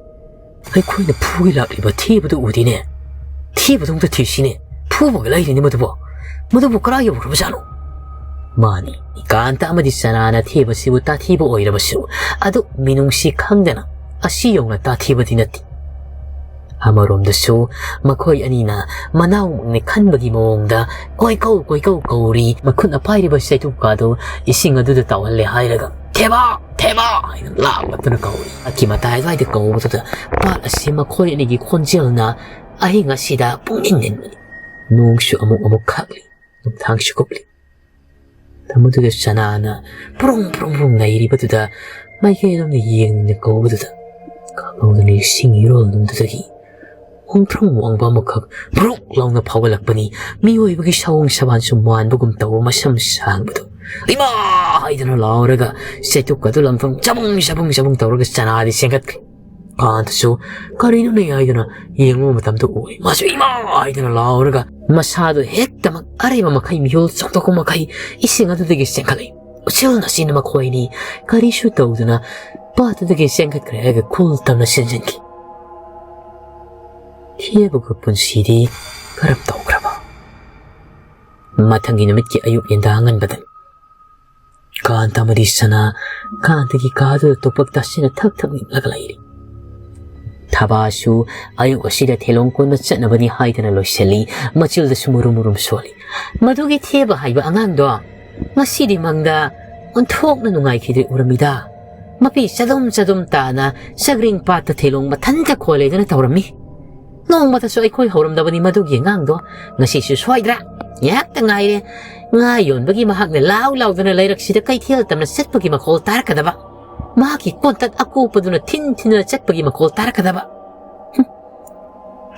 ꯑꯩꯈꯣꯏꯅ ꯐꯨꯒꯦ ꯂꯥꯛꯂꯤꯕ ꯊꯦꯕꯗꯨ ꯎꯗꯦꯅꯦ꯫ ꯊꯦꯕꯗꯣ ꯑꯝꯇ ꯊꯤꯁꯤꯅꯦ꯫ ꯐꯨꯕꯒ ꯂꯥꯏꯔꯤꯅꯦ ꯃꯗꯨꯕꯣ꯫ ꯃꯗꯨꯕꯨ ꯀꯔꯥꯏ ꯌꯧꯈ꯭ꯔꯕꯖꯥꯠꯅꯣ?" ꯃꯥꯅꯤ, ꯀꯥꯟꯇ ꯑꯃꯗꯤ ꯆꯅꯥꯅ ꯊꯦꯕꯁꯤꯕꯨ ꯇꯥꯊꯤꯕ ꯑꯣꯏꯔꯕꯁꯨ, ꯑꯗꯨ ꯃꯤꯅꯨꯡꯁꯤ ꯈꯪꯗꯅ ꯑꯁꯤ ꯌꯧꯅ ꯇꯥꯊꯤꯕꯗꯤ ꯅꯠꯇꯦ꯫ ꯑꯃꯔꯣꯝꯗꯁꯨ ꯃꯈꯣꯏ ꯑꯅꯤꯅ ꯃꯅꯥꯎꯃꯛꯅꯤ ꯈꯟꯕꯒꯤ ꯃꯑꯣꯡꯗ ꯀꯣꯏꯀꯧ ꯀꯣꯏꯀꯧ ꯀꯧꯔꯤ꯫ ꯃꯈꯨꯠꯅ ꯄꯥꯏꯔꯤꯕ ꯆꯩꯇꯨꯞꯀꯥꯗꯨ ꯏꯁꯤꯡ ꯑꯗꯨꯗ ꯇꯥꯎꯍꯜꯂꯦ ꯍꯥꯏꯔꯒ, "ꯊꯦꯕ! ꯊꯦꯕ!" ꯍꯥꯏꯅ ꯂꯥꯎꯔꯛꯇꯨꯅ ꯀꯧꯔꯤ꯫ ꯃꯇꯥꯏ ꯑꯗꯨꯋꯥꯏꯗ ꯀꯧꯕꯗꯨꯗ ꯄꯥꯠ ꯑꯁꯤ ꯃꯈꯣꯏ ꯑꯅꯤꯒꯤ ꯈꯣꯟꯖꯦꯜꯅ ꯑꯍꯤꯡ ꯑꯁꯤꯗ ꯄꯨꯡꯅꯤꯟ ꯅꯤꯟꯕꯅꯤ꯫ ꯅꯣꯡꯁꯨ ꯑꯃꯨꯛ ꯑꯃꯨꯛ ꯈꯥꯛꯂꯤ, ꯅꯨꯡꯊꯥꯡꯁꯨ ꯀꯨꯞꯂꯤ꯫ ꯃꯗꯨꯗ ꯆꯅꯥꯅ ꯄ꯭ꯔꯨꯡ ꯄ꯭ꯔꯨꯡ ꯄ꯭ꯔꯨꯡ ꯅꯩꯔꯤꯕꯗꯨꯗ ꯃꯥꯏꯀꯩ ꯑꯗꯣꯝꯗ ꯌꯦꯡꯗꯨꯅ ꯀꯧꯕꯗꯨꯗ ꯈꯪꯍꯧꯗꯅ ꯏꯁꯤꯡ ꯏꯔꯣꯜꯗꯨꯗꯒꯤ ꯍꯣꯡꯊ꯭ꯔꯣꯡ ꯋꯥꯡꯕ ꯑꯃꯈꯛ ꯕ꯭ꯔꯨꯛ ꯂꯥꯎꯅ ꯐꯥꯎꯒꯠꯂꯛꯄꯅꯤ꯫ ꯃꯤꯑꯣꯏꯕꯒꯤ ꯁꯑꯣꯡ ꯁꯕꯥꯟꯁꯨ ꯃꯥꯟꯕꯒꯨꯝ ꯇꯧꯕ ꯃꯁꯝ ꯁꯥꯡꯕꯗꯨ ꯏꯃꯥ ꯍꯥꯏꯗꯨꯅ ꯂꯥꯎꯔꯒ ꯆꯩꯇꯨꯛ ꯑꯗꯨ ꯂꯪꯐꯝ ꯆꯕꯨꯡ ꯆꯕꯨꯡ ꯆꯕꯨꯡ ꯇꯧꯔꯒ ꯆꯅꯥꯗꯤ ꯆꯦꯟꯈꯠꯈ꯭ꯔꯦ꯫ ꯀꯥꯟꯇꯁꯨ ꯀꯔꯤꯅꯣꯅꯦ ꯍꯥꯏꯗꯨꯅ ꯌꯦꯡꯂꯨꯕ ꯃꯇꯝꯗ ꯎꯏ꯫ ꯃꯥꯁꯨ ꯏꯃꯥ ꯍꯥꯏꯗꯨꯅ ꯂꯥꯎꯔꯒ ꯃꯁꯥꯗꯨ ꯍꯦꯛꯇꯃꯛ ꯑꯔꯦꯝꯕ ꯃꯈꯩ ꯃꯤꯍꯨꯜ ꯆꯣꯡꯊꯣꯛꯄ ꯃꯈꯩ ꯏꯁꯤꯡ ꯑꯗꯨꯗꯒꯤ ꯆꯦꯟꯈꯠꯂꯛꯏ꯫ ꯎꯆꯤꯜ ꯅꯥꯆꯤꯟꯅ ꯃꯈꯣꯏ ꯑꯅꯤ ꯀꯔꯤꯁꯨ ꯇꯧꯗꯅ ꯄꯥꯠꯇꯨꯗꯒꯤ ꯆꯦꯟꯈꯠꯈ꯭ꯔꯦ ꯍꯥꯏꯔꯒ ꯈꯨꯜ ꯇꯝꯅ ꯆꯦꯟꯁꯤꯟꯈꯤ꯫ ꯊꯦꯕꯒ ꯄꯨꯟꯁꯤꯗꯤ ꯀꯔꯝ ꯇꯧꯈ꯭ꯔꯕ? ꯃꯊꯪꯒꯤ ꯅꯨꯃꯤꯠꯀꯤ ꯑꯌꯨꯛ ꯌꯦꯟꯗꯥ ꯉꯟꯕꯗ ꯀꯥꯟꯇ ꯑꯃꯗꯤ ꯁꯅꯥ ꯀꯥꯟꯇꯒꯤ ꯀꯥꯗꯨꯗ ꯇꯣꯄꯛ ꯇꯥꯁꯤꯟꯅ ꯊꯛ ꯊꯛ ꯅꯤꯛꯂꯒ ꯂꯩꯔꯤ꯫ ꯊꯕꯥꯁꯨ ꯑꯌꯨꯛ ꯑꯁꯤꯗ ꯊꯦꯂꯣꯡ ꯀꯣꯟꯕ ꯆꯠꯅꯕꯅꯤ ꯍꯥꯏꯗꯅ ꯂꯣꯏꯁꯤꯜꯂꯤ꯫ ꯃꯆꯤꯜꯗꯁꯨ ꯃꯨꯔꯨꯝ ꯃꯨꯔꯨꯝ ꯁꯣꯜꯂꯤ꯫ ꯃꯗꯨꯒꯤ ꯊꯦꯕ ꯍꯥꯏꯕ ꯑꯉꯥꯡꯗꯣ ꯉꯁꯤꯗꯤ ꯃꯪꯗ ꯑꯣꯟꯊꯣꯛꯅ ꯅꯨꯡꯉꯥꯏꯈꯤꯗ꯭ꯔꯦ ꯎꯔꯝꯃꯤꯗ꯫ ꯃꯄꯤ ꯆꯗꯨꯝ ꯆꯗꯨꯝ ꯇꯥꯅ ꯆꯒ꯭ꯔꯤꯡ ꯄꯥꯠꯇ ꯊꯦꯂꯣꯡ ꯃꯊꯟꯇ ꯈꯣꯜꯂꯦꯗꯅ ꯇꯧꯔꯝꯃꯤ꯫ ꯅꯣꯡꯃꯇꯁꯨ ꯑꯩꯈꯣꯏ ꯍꯧꯔꯝꯗꯕꯅꯤ ꯃꯗꯨꯒꯤ ꯑꯉꯥꯡꯗꯣ꯫ ꯉꯁꯤꯁꯨ ꯁꯣꯏꯗ꯭ꯔꯥ? ꯉꯥꯏꯍꯥꯛꯇ ꯉꯥꯏꯔꯦ꯫ ꯉꯥ ꯌꯣꯟꯕꯒꯤ ꯃꯍꯥꯛꯅ ꯂꯥꯎ ꯂꯥꯎꯗꯅ ꯂꯩꯔꯛꯁꯤꯗ ꯀꯩꯊꯦꯜ ꯇꯝꯅ ꯆꯠꯄꯒꯤ ꯃꯈꯣꯜ ꯇꯥꯔꯛꯀꯗꯕ꯫ ꯃꯍꯥꯛꯀꯤ ꯀꯣꯟꯇꯛ ꯑꯀꯨꯞꯄꯗꯨꯅ ꯊꯤꯟ ꯊꯤꯟꯗꯨꯅ ꯆꯠꯄꯒꯤ ꯃꯈꯣꯜ ꯇꯥꯔꯛꯀꯗꯕ꯫ ꯍꯨꯝ,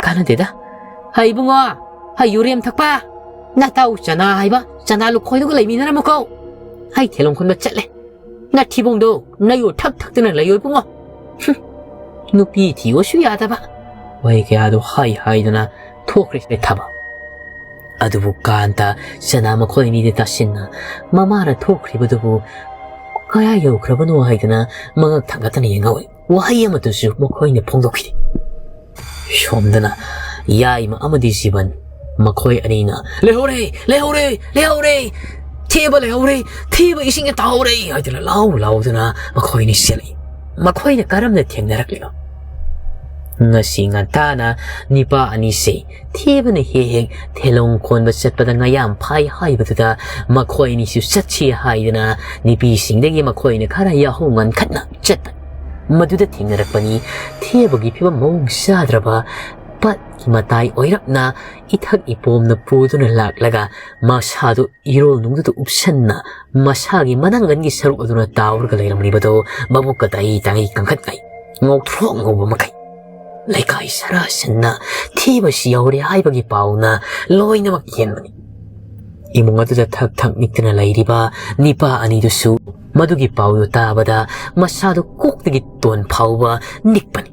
ꯀꯥꯟꯅꯗꯦꯗ꯫ ꯍꯩ ꯏꯕꯨꯡꯉꯣ, ꯍꯩ ꯌꯨꯔꯦꯝ ꯊꯛꯄ꯫ ꯅꯇꯥꯎ ꯆꯅꯥ ꯍꯥꯏꯕ ꯆꯅꯥ ꯂꯨꯈꯣꯏꯗꯨꯒ ꯂꯩꯃꯤꯟꯅꯔꯝꯃꯨꯀꯣ꯫ ꯑꯩ ꯊꯦꯂꯣꯡ ꯈꯨꯟꯕ ꯆꯠꯂꯦ꯫ ꯅꯊꯤꯕꯣꯡꯗꯣ ꯅꯌꯨ ꯊꯛ ꯊꯛꯇꯨꯅ ꯂꯩꯌꯣ ꯏꯕꯨꯡꯉꯣ꯫ ꯍꯨꯝ, ꯅꯨꯄꯤ ꯊꯤꯌꯣꯁꯨ ꯌꯥꯗꯕ꯫ ꯋꯥꯍꯩ ꯀꯌꯥꯗꯨ ꯍꯥꯏ ꯍꯥꯏꯗꯨꯅ ꯊꯣꯛꯈ꯭ꯔꯦ ꯊꯕ꯫ ꯑꯗꯨꯕꯨ ꯀꯥꯟꯇ ꯆꯅꯥ ꯃꯈꯣꯏ ꯑꯅꯤꯗ ꯇꯥꯁꯤꯟꯅ ꯃꯃꯥꯅ ꯊꯣꯛꯈ꯭ꯔꯤꯕꯗꯨꯕꯨ ꯀꯌꯥ ꯌꯧꯈ꯭ꯔꯕꯅꯣ ꯍꯥꯏꯗꯨꯅ ꯃꯉꯛ ꯊꯥꯡꯒꯠꯇꯅ ꯌꯦꯡꯍꯧꯏ꯫ ꯋꯥꯍꯩ ꯑꯃꯠꯇꯁꯨ ꯃꯈꯣꯏꯅ ꯐꯣꯡꯗꯣꯛꯈꯤꯗꯦ꯫ ꯁꯣꯝꯗꯅ ꯌꯥꯏꯃ ꯑꯃꯗꯤ ꯖꯤꯕꯟ ꯃꯈꯣꯏ ꯑꯅꯤꯅ "ꯂꯩꯍꯧꯔꯦ, ꯂꯩꯍꯧꯔꯦ, ꯂꯩꯍꯧꯔꯦ! ꯊꯦꯕ ꯂꯩꯍꯧꯔꯦ! ꯊꯦꯕ ꯏꯁꯤꯡꯗ ꯇꯥꯍꯧꯔꯦ!" ꯍꯥꯏꯗꯨꯅ ꯂꯥꯎ ꯂꯥꯎꯗꯨꯅ ꯃꯈꯣꯏ ꯑꯅꯤ ꯆꯦꯜꯂꯛꯏ꯫ ꯃꯈꯣꯏꯅ ꯀꯔꯝꯅ ꯊꯦꯡꯅꯔꯛꯂꯤꯅꯣ? ꯉꯁꯤ ꯉꯟꯇꯥꯅ ꯅꯤꯄꯥ ꯑꯅꯤꯁꯦ ꯊꯦꯕꯅ ꯍꯦꯛ ꯍꯦꯛ ꯊꯦꯂꯣꯡ ꯈꯣꯟꯕ ꯆꯠꯄꯗ ꯉꯌꯥꯝ ꯐꯥꯏ ꯍꯥꯏꯕꯗꯨꯗ ꯃꯈꯣꯏ ꯑꯅꯤꯁꯨ ꯆꯠꯁꯤ ꯍꯥꯏꯗꯨꯅ ꯅꯨꯄꯤꯁꯤꯡꯗꯒꯤ ꯃꯈꯣꯏꯅ ꯈꯔ ꯌꯥꯍꯧ ꯉꯟꯈꯠꯅ ꯆꯠꯄꯅꯤ꯫ ꯃꯗꯨꯗ ꯊꯦꯡꯅꯔꯛꯄꯅꯤ ꯊꯦꯕꯒꯤ ꯐꯤꯕꯝ ꯃꯑꯣꯡ ꯆꯥꯗ꯭ꯔꯕ ꯄꯠꯀꯤ ꯃꯇꯥꯏ ꯑꯣꯏꯔꯞꯅ ꯏꯊꯛ ꯏꯄꯣꯝꯅ ꯄꯨꯗꯨꯅ ꯂꯥꯛꯂꯒ ꯃꯁꯥꯗꯨ ꯏꯔꯣꯜꯅꯨꯡꯗꯨꯗ ꯎꯞꯁꯟꯅ ꯃꯁꯥꯒꯤ ꯃꯅꯪꯒꯟꯒꯤ ꯁꯔꯨꯛ ꯑꯗꯨꯅ ꯇꯥꯎꯔꯒ ꯂꯩꯔꯝꯂꯤꯕꯗꯨ ꯃꯕꯨꯛꯀ ꯇꯥꯏ ꯇꯥꯡꯏ ꯀꯟꯈꯠꯅꯩ꯫ ꯉꯧꯊ꯭ꯔꯣꯛ ꯉꯧꯕ ꯃꯈꯩ꯫ ꯂꯩꯀꯥꯏ ꯁꯔꯥ ꯁꯟꯅ ꯊꯤꯕꯁꯤ ꯌꯧꯔꯦ ꯍꯥꯏꯕꯒꯤ ꯄꯥꯎꯅ ꯂꯣꯏꯅꯃꯛ ꯌꯦꯟꯕꯅꯤ꯫ ꯏꯃꯨꯡ ꯑꯗꯨꯗ ꯊꯛ ꯊꯛ ꯅꯤꯛꯇꯅ ꯂꯩꯔꯤꯕ ꯅꯤꯄꯥ ꯑꯅꯤꯗꯨꯁꯨ ꯃꯗꯨꯒꯤ ꯄꯥꯎꯗꯨ ꯇꯥꯕꯗ ꯃꯁꯥꯗꯨ ꯀꯣꯛꯇꯒꯤ ꯇꯣꯟ ꯐꯥꯎꯕ ꯅꯤꯛꯄꯅꯤ꯫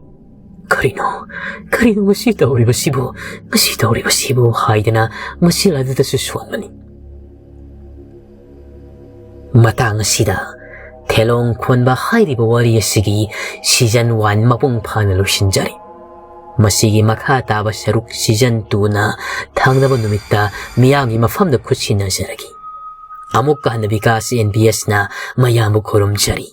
"ꯀꯔꯤꯅꯣ, ꯀꯔꯤꯅꯣ ꯃꯁꯤ ꯇꯧꯔꯤꯕꯁꯤꯕꯨ, ꯃꯁꯤ ꯇꯧꯔꯤꯕꯁꯤꯕꯨ?" ꯍꯥꯏꯗꯅ ꯃꯁꯤꯜ ꯑꯗꯨꯗꯁꯨ ꯁꯣꯟꯕꯅꯤ꯫ ꯃꯇꯥꯡ ꯑꯁꯤꯗ ꯊꯦꯂꯣꯡ ꯈꯣꯟꯕ ꯍꯥꯏꯔꯤꯕ ꯋꯥꯔꯤ ꯑꯁꯤꯒꯤ season one ꯃꯄꯨꯡ ꯐꯥꯅ ꯂꯣꯏꯁꯤꯟꯖꯔꯤ꯫ ꯃꯁꯤꯒꯤ ꯃꯈꯥ ꯇꯥꯕ ꯁꯔꯨꯛ season twoꯅ ꯊꯪꯅꯕ ꯅꯨꯃꯤꯠꯇ ꯃꯤꯌꯥꯝꯒꯤ ꯃꯐꯝꯗ ꯈꯨꯠꯁꯤꯟꯅꯖꯔꯒꯦ꯫ ꯑꯃꯨꯛꯀ ꯍꯟꯅ ꯕꯤꯀꯥꯁ NBSꯅ ꯃꯌꯥꯝꯕꯨ ꯈꯨꯔꯨꯝꯖꯔꯤ꯫